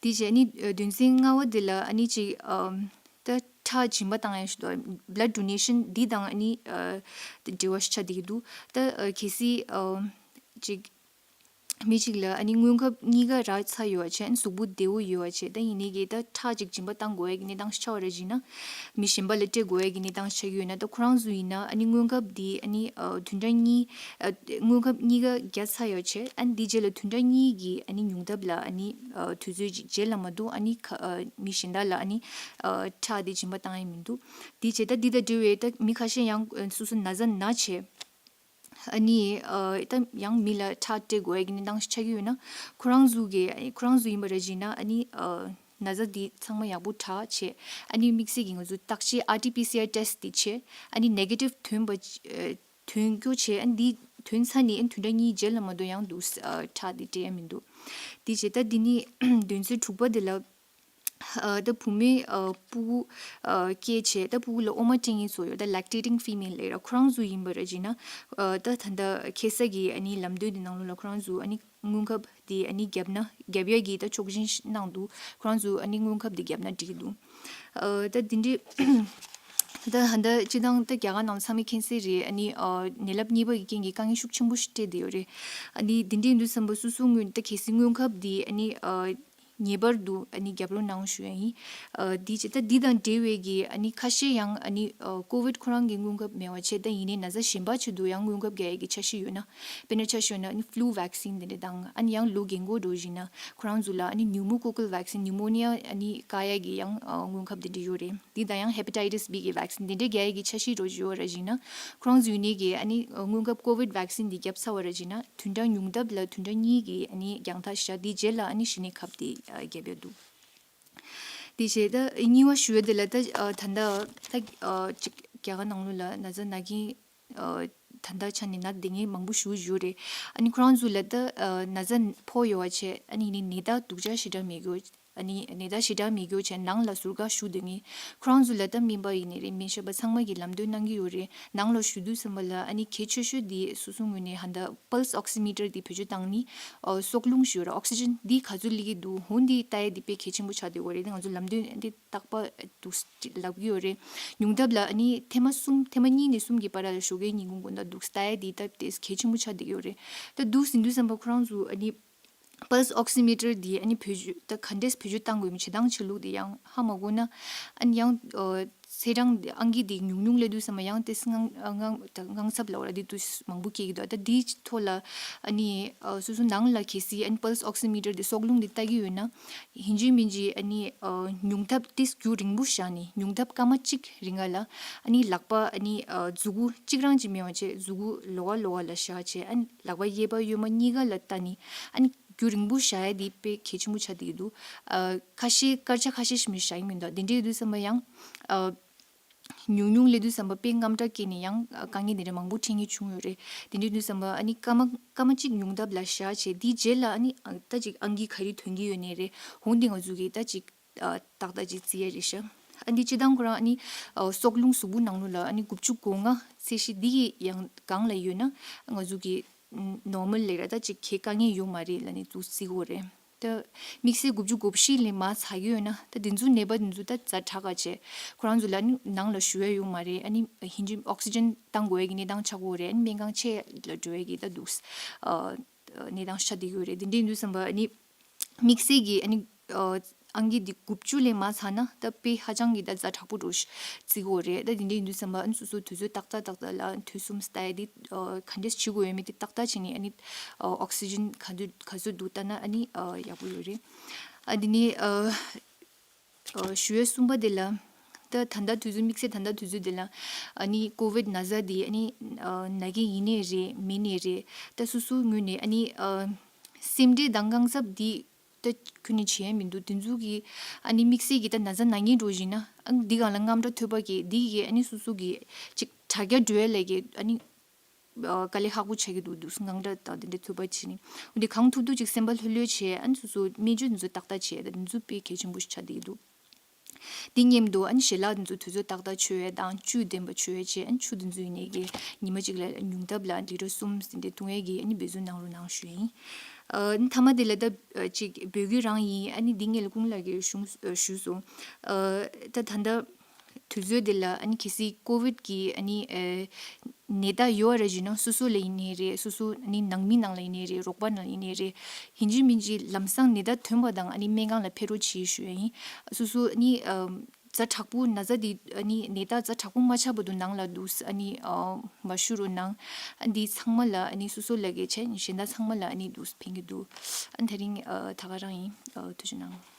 དེ་བྱས་ནི་ཨ་དོན་ཚན་ལྔ་བ་དེ་ལ་ཨ་ནི་ཅིག་ཨམ་ད་ཁྲག་སྦྱིན་པ་བཏང་ཡ་ཞིག་འདུག blood donation འདི་དང་ཨ་ནི་ཨ་འབྲེལ་བ་ཞིག་ཆགས་བསྡད་ཀྱི་འདུག་ད་ཨ་གལ་སྲིད་ཨམ་ཅིག་མི་གཅིག་ལ་ཨ་ནི་སྔོན་ཁབ་གཉིས་ཀ་རག་ཚར་ཡོད་པ་བྱས། ཨ་ནི་གཟུགས་པོ་བདེ་བོ་ཡོད་པ་བྱས། ད་ཡིན་ནའི་གི་ད་ཁྲག་ཅིག་སྦྱིན་པ་བཏང་དགོས་ཡ་གི་གནས་སྟངས་ཤིག་ཆགས་པ་རེད་བྱས་ན། མི་གཞན་པ་ལ་སྤྲད་དགོས་ཡ་གི་གནས་སྟངས་ཤིག་ཆགས་ཀྱི་ཡོད་ན། ད་ཁོ་རང་ཚོ་ཡིན་ན་ཨ་ནི་སྔོན་ཁབ་འདི་ཨ་ནི་ཨ་བདུན་ཕྲག་གཉིས་ཨ་སྔོན་ཁབ་གཉིས་ཀ་བརྒྱབ་ཚར་ཡོད་བྱས། ཨ་ནི་འདི་རྗེས་ལ་བདུན་ཕྲག་གཉིས་ཀྱི་ཨ་ནི་ཉུང་མཐའ་ལ་ཨ་ནི་ཨ་དུས་ཚོད་ཅིག་རྗེས་ལ་མ་གཏོགས་ཨ་ནི་ཁ་ཨ་མི་གཞན་དག་ལ་ཨ་ནི་ཨ་ཁྲག་འདི་སྦྱིན་པ་བཏང་ཡ་མི་འདུག་དེ་བྱས་ད་འདི་དང་འབྲེལ་བའི་ད་མི་ཁ་ཤས་ཡང་ཨ་སོ་སོ་ན་ཚ་ན་བྱས། ཨ་ནི་ཨ་ད་ཡང་མི་ལ་ཁྲག་སྤྲད་དགོས་ཡ་གི་གནས་སྟངས་ཤིག་ཆགས་ཀྱི་ཡོད་ན། ཁོ་རང་ཚོ་གི་ཁོ་རང་ཚོ་ཡིན་པ་རེད་བྱས་ན་ཨ་ནི་ཨ་ན་ཚ་འདི་ཚང་མ་ཡག་པོ་དྲག་བྱས། ཨ་ནི་དམིགས་བསལ་གྱི་ང་ཚོ་བརྟག་དཔྱད་ཨར་ཊི་པི་སི་ཨར་ཊེ་སི་ཊི་འདི་བྱས། ཨ་ནི་ནེ་གེ་ཊིབ་ཐོན་པ་ཨ་ཐོན་རྒྱུ་བྱས། ཨ་ནི་འདི་ཐོན་ཚར་ནས་ཨ་ནི་བདུན་ཕྲག་གཉིས་རྗེས་ལ་མ་གཏོགས་ཡང་འདུག་ཨ་ཁྲག་འདི་སྤྲད་ཡ་མི་འདུག་དེ་བྱས་ད་འདི་ནི་དོན་ཚན་དྲུག་པ་འདི་ལ། ཨ་ད་བུད་མེད་ཨ་སྤུ་གུ་ཨ་སྐྱེས་བྱས། ད་སྤུ་གུ་ལ་ཨོ་མ་སྤྲད་མཁན་ཚོ་ཡོད། ད་ལེག་ཊེ་ཊིང་ཕི་མེལ་ལབ་ར། ཁོ་རང་ཚོ་ཡིན་པ་རེད་བྱས་ན། ཨ་ད་ད་ལྟ་ཁ་སང་གི་ཨ་ནི་ལམ་སྟོན་འདི་ནང་ལོགས་ལ་ཁོ་རང་ཚོ་ཨ་ནི་སྔོན་ཁབ་འདི་ཨ་ནི་བརྒྱབ་ན་བརྒྱབ་ཡ་གི་ད་ཆོག་མཆན་ཞིག་གནང་འདུག་ཁོ་རང་ཚོ་ཨ་ནི་སྔོན་ཁབ་འདི་བརྒྱབ་ན་འགྲིག་གི་འདུག་ཨ་ད་འདི་འདྲའི་ད་ད་ལྟ་སྤྱིར་བཏང་ད་རྒྱ་གར་ནང་ཚང་མས་མཁྱེན་གསལ་རེད། ཨ་ནི་ཨ་ནད་རླབས་གཉིས་པ་གི་རྐྱེན་གྱིས་དཀའ་ངལ་ཤུགས་ཆེན་པོ་ཞིག་འཕྲད་བསྡད་ཡོད་རེད། ཨ་ནི་འདི་འདྲའི་ཡིན་དུས་ཙམ་པ་སོ་སོ་སྔོན་ད་གལ་སྲིད་སྔོན་ཁབ་འདི་ཨ་ནི་ཨ་ངེས་པར་དུ་ཨ་ནི་རྒྱབ་རོགས་གནང་ཞུ་ཡ་ཡིན། ཨ་འདི་བྱས་ད་འདི་དང་འབྲེལ་བའི་གི་ཨ་ནི་ཁ་ཤས་ཡང་ཨ་ནི་ཨ་ཀོ་ཝིཌ་ཁོ་རང་གི་སྔོན་ཁབ་མེད་པ་བྱས། ད་ཡིན་ནའི་ན་ཚ་གཞན་པ་ཆེད་དུ་ཡང་སྔོན་ཁབ་རྒྱག་ཡ་གི་འཆར་གཞི་ཡོད་ན། དཔེར་ན་ཆ་བཞག་ན་ཨ་ནི་ཕུ་ལུ་ཝེག་སིན་དེ་འདྲ་དང་། ཨ་ནི་ཡང་ལོ་རྒན་གོག་འདྲ་བོ་ཡིན་ན་ཁོ་རང་ཚོ་ལ་ཨ་ནི་ནིའུ་མོ་ཀོ་ཀལ་ཝེག་སིན། ནིའུ་མོ་ནི་ཡ་ཨ་ནི་བཀག་ཡ་གི་ཡང་ཨ་སྔོན་ཁབ་དེ་འདྲ་ཡོད་རེད། འདི་དང་ཡང་ཧེ་པ་ཊའི་ཊི་སི་བི་གི་ཝེག་སིན་དེ་འདྲ་རྒྱག་ཡ་གི་འཆར་གཞི་འདྲ་བོ་ཡོད་ར་བྱས་ན། ཁོ་རང་ཚོ་ཡིན་ནའི་གི་ཨ་ནི་སྔོན་ཁབ་ཀོ་ཝིཌ་ཝེག་སིན་འདི་བརྒྱབ་ཚར་བ་ར་བྱས་ན་བདུན་ཕྲག་ཉུང་མཐའ་ལ་བདུན་ཕྲག་གཉིས་ཀྱི་ཨ་ནི་རྒྱང་ཐག་བཞག་དེའི་རྗེས་ལ་ཨ་ནི་གཞི་ནས་ཁབ་དེ་ཨ་བརྒྱབ་ཡོད་འདུག་དེ་བྱས་ད་གཉིས་པ་ཞུ་ཡ་དེ་ལ་ད་ཨ་ད་ལྟ་ད་ཨ་ཅིག་རྒྱ་གར་ནང་ལོགས་ལ་ན་ཚ་ན་མཁན་ཨ་ད་ལྟ་ཆ་ནས་ན་བསྡད་མཁན་མང་པོ་ཞེ་པོ་ཡོད་རེད། ཨ་ནི་ཁོ་རང་ཚོ་ལ་ད་ཨ་ན་ཚ་ཕོག་ཡོད་པ་བྱས། ཨ་ནི་ཡིན་ནའི་ནད་རྟགས་སྡུག་ཅག་ཞེ་དྲག་མེད་རྒྱུ། ཨ་ནི་ནད་རྟགས་ཞེ་དྲག་མེད་རྒྱུ་བྱས་ནང་ལ་ཟུར་བཀག་བཞུགས་སྡོད་མཁན་ཁོ་རང་ཚོ་ལ་ད་སྨན་པ་ཡིན་ནའི་རེད། སྨན་ཞབས་པ་ཚང་མ་གིས་ལམ་སྟོན་གནང་གི་ཡོད་རེད། ནང་ལ་བཞུགས་དུས་ཙམ་པ་ལ་ཨ་ནི་གལ་ཆེ་ཤོས་དེ་སོ་སོ་ངོས་ནས་ཧ་ད་པལ་སི་ཨོག་སི་མི་ཊར་དེ་བེད་སྤྱོད་བཏང་ནས་ཨ་སྲོག་རླུང་ཞུ་ར་ཨོག་སི་ཇན་འདི་ག་ཚོད་སླེབས་ཀྱི་འདུག་འོ་འདི་ལྟ་ཡ་དེ་དཔེ་གལ་ཆེན་པོ་ཆགས་བསྡད་ཡོད་རེད། ང་ཚོ་ལམ་སྟོན་འདི་རྟག་པར་འདུག་ལབ་ཀྱི་ཡོད་རེད། ཉུང་མཐའ་ལ་ཨ་ནི་ཐེངས་མ་གསུམ་ཐེངས་མ་གཉིས་ནས་གསུམ་གྱི་བར་ལ་ཞོགས་ཀས་ཉིན་གུང་དགོང་དག་འདུག་ལྟ་ཡ་དེ་ད་དེ་གལ་ཆེན་པོ་ཆགས་བསྡད་ཀྱི་ཡོད་རེད། ད་འདུག་ཟིན་དུས་ཙམ་པ་ཁོ་རང་ཚོ་ཨ་ནི་པལ་སི་ཨོག་སི་མི་ཊར་འདི་ཨ་ནི་བེད་སྤྱོད་ད་ག་འདྲས་བེད་སྤྱོད་བཏང་དགོས་མིན་བྱེད་སྟངས་བྱེད་ལུགས་འདི་ཡང་ཧ་མ་གོ་ན། ཨ་ནི་ཡང་ཨ་ཚེས་གྲངས་ཨང་ཀི་འདི་ཉུང་ཉུང་སླེབས་དུས་ཙམ་པ་ཡང་ཏོག་ཙམ་དངངས་ཨ་དངངས་ད་དངངས་འཚབ་ལབ་ར་འདི་ཏོག་ཙམ་མང་པོ་སྐྱེ་གི་འདུག་ད་འདིའི་ཐོག་ལ་ཨ་ནི་ཨ་སོ་སོ་ནང་ལ་གལ་སྲིད་ཨ་ནི་པལ་སི་ཨོག་སི་མི་ཊར་འདི་སྲོག་རླུང་འདི་ལྟ་གི་ཡོད་ན། ཡིན་གཅིག་མིན་གཅིག་ཨ་ནི་ཨ་ཉུང་མཐའ་ཏོག་ཙམ་རྒྱུན་རིང་པོ་བཞག་ནས་ཉུང་མཐའ་སྐར་མ་གཅིག་རིང་ག་ལ་ཨ་ནི་ལག་པ་ཨ་ནི་ཨ་མཛུབ་གུ་གཅིག་རང་གཅིག་མེད་པ་བྱས་མཛུབ་གུ་ལོགས་ཀ་ལོགས་ཀ་ལ་བཞག་བྱས། ཨ་ནི་ལག་པ་གཡས་པ་གཡོན་མ་གཉིས་ཀ་ལ་ལྟ་ནས་ཨ་ནི་རྒྱུན་རིང་པོ་བཞག་ཡ་དེ་དཔེ་གལ་ཆེན་པོ་ཆགས་བསྡད་ཀྱི་འདུག་ཨ་ཁ་ཤས་སྐར་ཆ་ཁ་ཤས་ཤིག་མི་བཞག་གི་མི་འདུག་དེ་འདྲ་ཡོད་དུས་ཙམ་པ་ཡང་ཨ་ཉུང་ཉུང་སླེབས་དུས་ཙམ་པ་དཔེ་དངངས་སྐྲག་སྐྱེས་ནས་ཡང་ཨ་དཀའ་ངལ་དེ་འདྲ་མང་པོ་འཕྲད་མཁན་བྱུང་ཡོད་རེད། དེ་འདྲ་ཡོད་དུས་ཙམ་པ་ཨ་ནི་སྐར་མ་སྐར་མ་གཅིག་ཉུང་མཐའ་ལ་བཞག་བྱས་དེའི་རྗེས་ལ་ཨ་ནི་ཨ་ད་ཅིག་ཨང་ཀི་ག་རེ་ཐོན་གྱི་ཡོད་ནའི་རེད། འོ་འདི་ང་ཚོ་གིས་ད་ཅིག་ཨ་ཏག་ཏག་ཅིག་བརྩི་ཡ་རེད་ཤག་ཨ་འདི་སྤྱིར་བཏང་ཁོ་རང་ཨ་ནི་ཨ་སྲོག་རླུང་གཟུགས་པོ་ནང་ལོགས་ལ་ཨ་ནི་དགུ་བཅུ་གོ་ལྔ་ཚད་གཞི་འདི་ཡི་ཡང་སྒང་ལ་ཡོད་ན་ང་ཚོ་གི་ནོར་མལ་ལབ་ར་ད་ཅིག་གའི་དཀའ་ངལ་ཡོད་མ་རེད་ལབ་ནས་འདུག་བརྩི་གི་ཡོད་རེད། ད་དམིགས་བསལ་དགུ་བཅུ་གོ་བཞི་ལས་མར་ཚ་གི་ཡོད་ན་ད་དེ་ཚོ་ནད་པ་དེ་ཚོ་ད་ཛ་དྲག་ག་བྱས་ཁོ་རང་ཚོ་ལ་ཨ་ནི་ནང་ལ་བཞུགས་ཡ་ཡོད་མ་རེད། ཨ་ནི་ཡིན་གཅིག་ཨོག་སི་ཇན་བཏང་དགོས་ཡ་གི་གནས་སྟངས་ཆགས་ཀྱི་ཡོད་རེད། ཨ་ནི་སྨན་ཁང་ཆེ་ལ་འགྲོ་ཡ་གི་ད་འདུག་ཨ་གནས་སྟངས་ཆགས་བསྡད་ཀྱི་ཡོད་རེད། དེ་འདྲ་ཡིན་དུས་ཙམ་པ་ཨ་ནི་དམིགས་བསལ་གྱི་ཨ་ནི་ཨ་ཨང་ཀི་འདི་དགུ་བཅུ་ལས་མར་ཚ་ན་ད་དཔེ་ཧ་ཅང་གི་ད་ཛ་དྲག་པོ་འདྲ་བོ་ཞིག་བརྩི་གི་ཡོད་རེད། ད་དེ་འདྲ་ཡིན་དུས་ཙམ་པ་ཨ་ནི་སོ་སོ་དུས་ཚོད་ཏག་ཏག་ཏག་ཏག་ལ་དུས་གསུམ་ལྟ་ཡ་འདི་ཨ་ག་འདྲས་བྱེད་དགོས་ཡོད་མེད་འདི་ཏག་ཏག་བྱས་ནས་ཨ་ནི་ཨ་ཨོག་སི་ཇན་ག་ཚོད་ག་ཚོད་འདུག་ལྟ་ན་ཨ་ནི་ཨ་ཡག་པོ་ཡོད་རེད། ཨ་དེ་ནས་ཨ་ཨ་ཞུ་ཡ་གསུམ་པ་དེ་ལ་ད་ད་ལྟ་དུས་ཚོད་དམིགས་བསལ་ད་ལྟ་དུས་ཚོད་དེ་ལ་ཨ་ནི་ཀོ་ཝིཌ་ན་ཚ་དེ་ཨ་ནི་ཨ་ན་མཁན་ཡིན་ནའི་རེད་མིན་ནའི་རེད། ད་སོ་སོའི་ངོས་ནས་ཨ་ནི་ཨ་སེམས་ཁྲལ་དང་དངངས་འཚབ་དེ་ད་ཁྱོན་ནས་བྱེད་ཡ་མི་འདུག་དེ་ཚོ་གི་ཨ་ནི་དམིགས་བསལ་གྱི་ད་ན་ཚ་ན་མཁན་འདྲ་བོ་ཡིན་ན་ཨ་ནི་འདི་སྒང་ལ་དངངས་སྐྲག་ཐོབ་པ་གི་འདི་གི་ཨ་ནི་སོ་སོ་གི་ཅིག་དྲ་རྒྱ་འགྲོ་ཡ་ལས་ཀྱི་ཨ་ནི་ དཀའ་ལས་ཁག་པོ་ཆགས་ཀྱི་འདུག་འདུག་སེ་དངངས་སྐྲག་དང་དེ་འདྲའི་ཚོར་བ་བྱས་ནས། འོན་ཏེ་གང་ཐུབ་ཐུབ་ཅིག་སེམས་པ་ལྷོད་ལྷོད་བྱས། ཨ་ནི་སོ་སོ་སྨན་བཅོས་འདི་ཚོ་ཏག་ཏག་བྱས། ད་འདི་ཚོ་དཔེ་གལ་ཆེན་པོ་ཞིག་ཆགས་བསྡད་ཀྱི་འདུག་དེ་མཉམ་དུ་ཨ་ནི་ཞལ་ལག་འདི་ཚོ་དུས་ཚོད་ཏག་ཏག་མཆོད་ཡས་དང་བཅུད་ལྡན་པ་མཆོད་ཡས་བྱས། ཨ་ནི་ཆུ་འདི་ཚོ་ཡིན་ནའི་གི་ཉི་མ་གཅིག་ལ་ཉུང་མཐའ་ལ་ལི་ཊར་གསུམ་ཟིན་ཏེ་འཐུང་ཡས་ཀྱི་ཨ་ནི་འབད་བརྩོན་གནང་རོགས་གནང་ཞུ་ཡིན། ཨ་ནི་མཐའ་མ་དེ་ལ་ད་ཨ་ཅིག་འབོད་སྐུལ་རང་ཡིན། ཨ་ནི་འདི་ངས་ལ་ཀུན་ལགས་ཀྱིས་ཞུ་ཞུས་སོང་། ཨ་ད་ད་ལྟ་དུས་ཚོད་འདི་ལ་ཨ་ནི་གལ་སྲིད་ཀོ་ཝིཌ་ཀྱི་ཨ་ནི་ཨ་ནད་རྟགས་ཡོད་པ་རེད་བྱས་ན། སོ་སོ་ལ་ཡིན་ནའི་རེད། སོ་སོ་ཨ་ནི་ནང་མི་ནང་ལ་ཡིན་ནའི་རེད། རོགས་པ་ནང་ལ་ཡིན་ནའི་རེད། ཡིན་གཅིག་མིན་གཅིག་ལམ་སང་ནད་རྟགས་ཐོན་པ་དང་ཨ་ནི་སྨན་ཁང་ལ་ཕེབས་རོགས་བྱེད་ཞུ་ཡ་ཡིན། སོ་སོ་ཨ་ནི་ཨ་ཛ་དྲག་པོ་ན་ཚ་འདི་ཨ་ནི་ནད་རྟགས་ཛ་དྲག་པོ་མ་ཆགས་བར་དུ་ནང་ལ་འདུག་སེ་ཨ་ནི་ཨ་མ་བཞུགས་རོགས་གནང་། ཨ་འདི་ཚང་མ་ལ་ཨ་ནི་སོ་སོ་ལ་གལ་ཆེ་གཞན་དག་ཚང་མ་ལ་ཨ་ནི་འདུག་སེ་ཕན་གྱི་འདུག་ཨ་ནི་དེ་རིང་ཨ་ད་ག་རང་ཡིན། ཨ་ཐུགས་རྗེ་གནང་།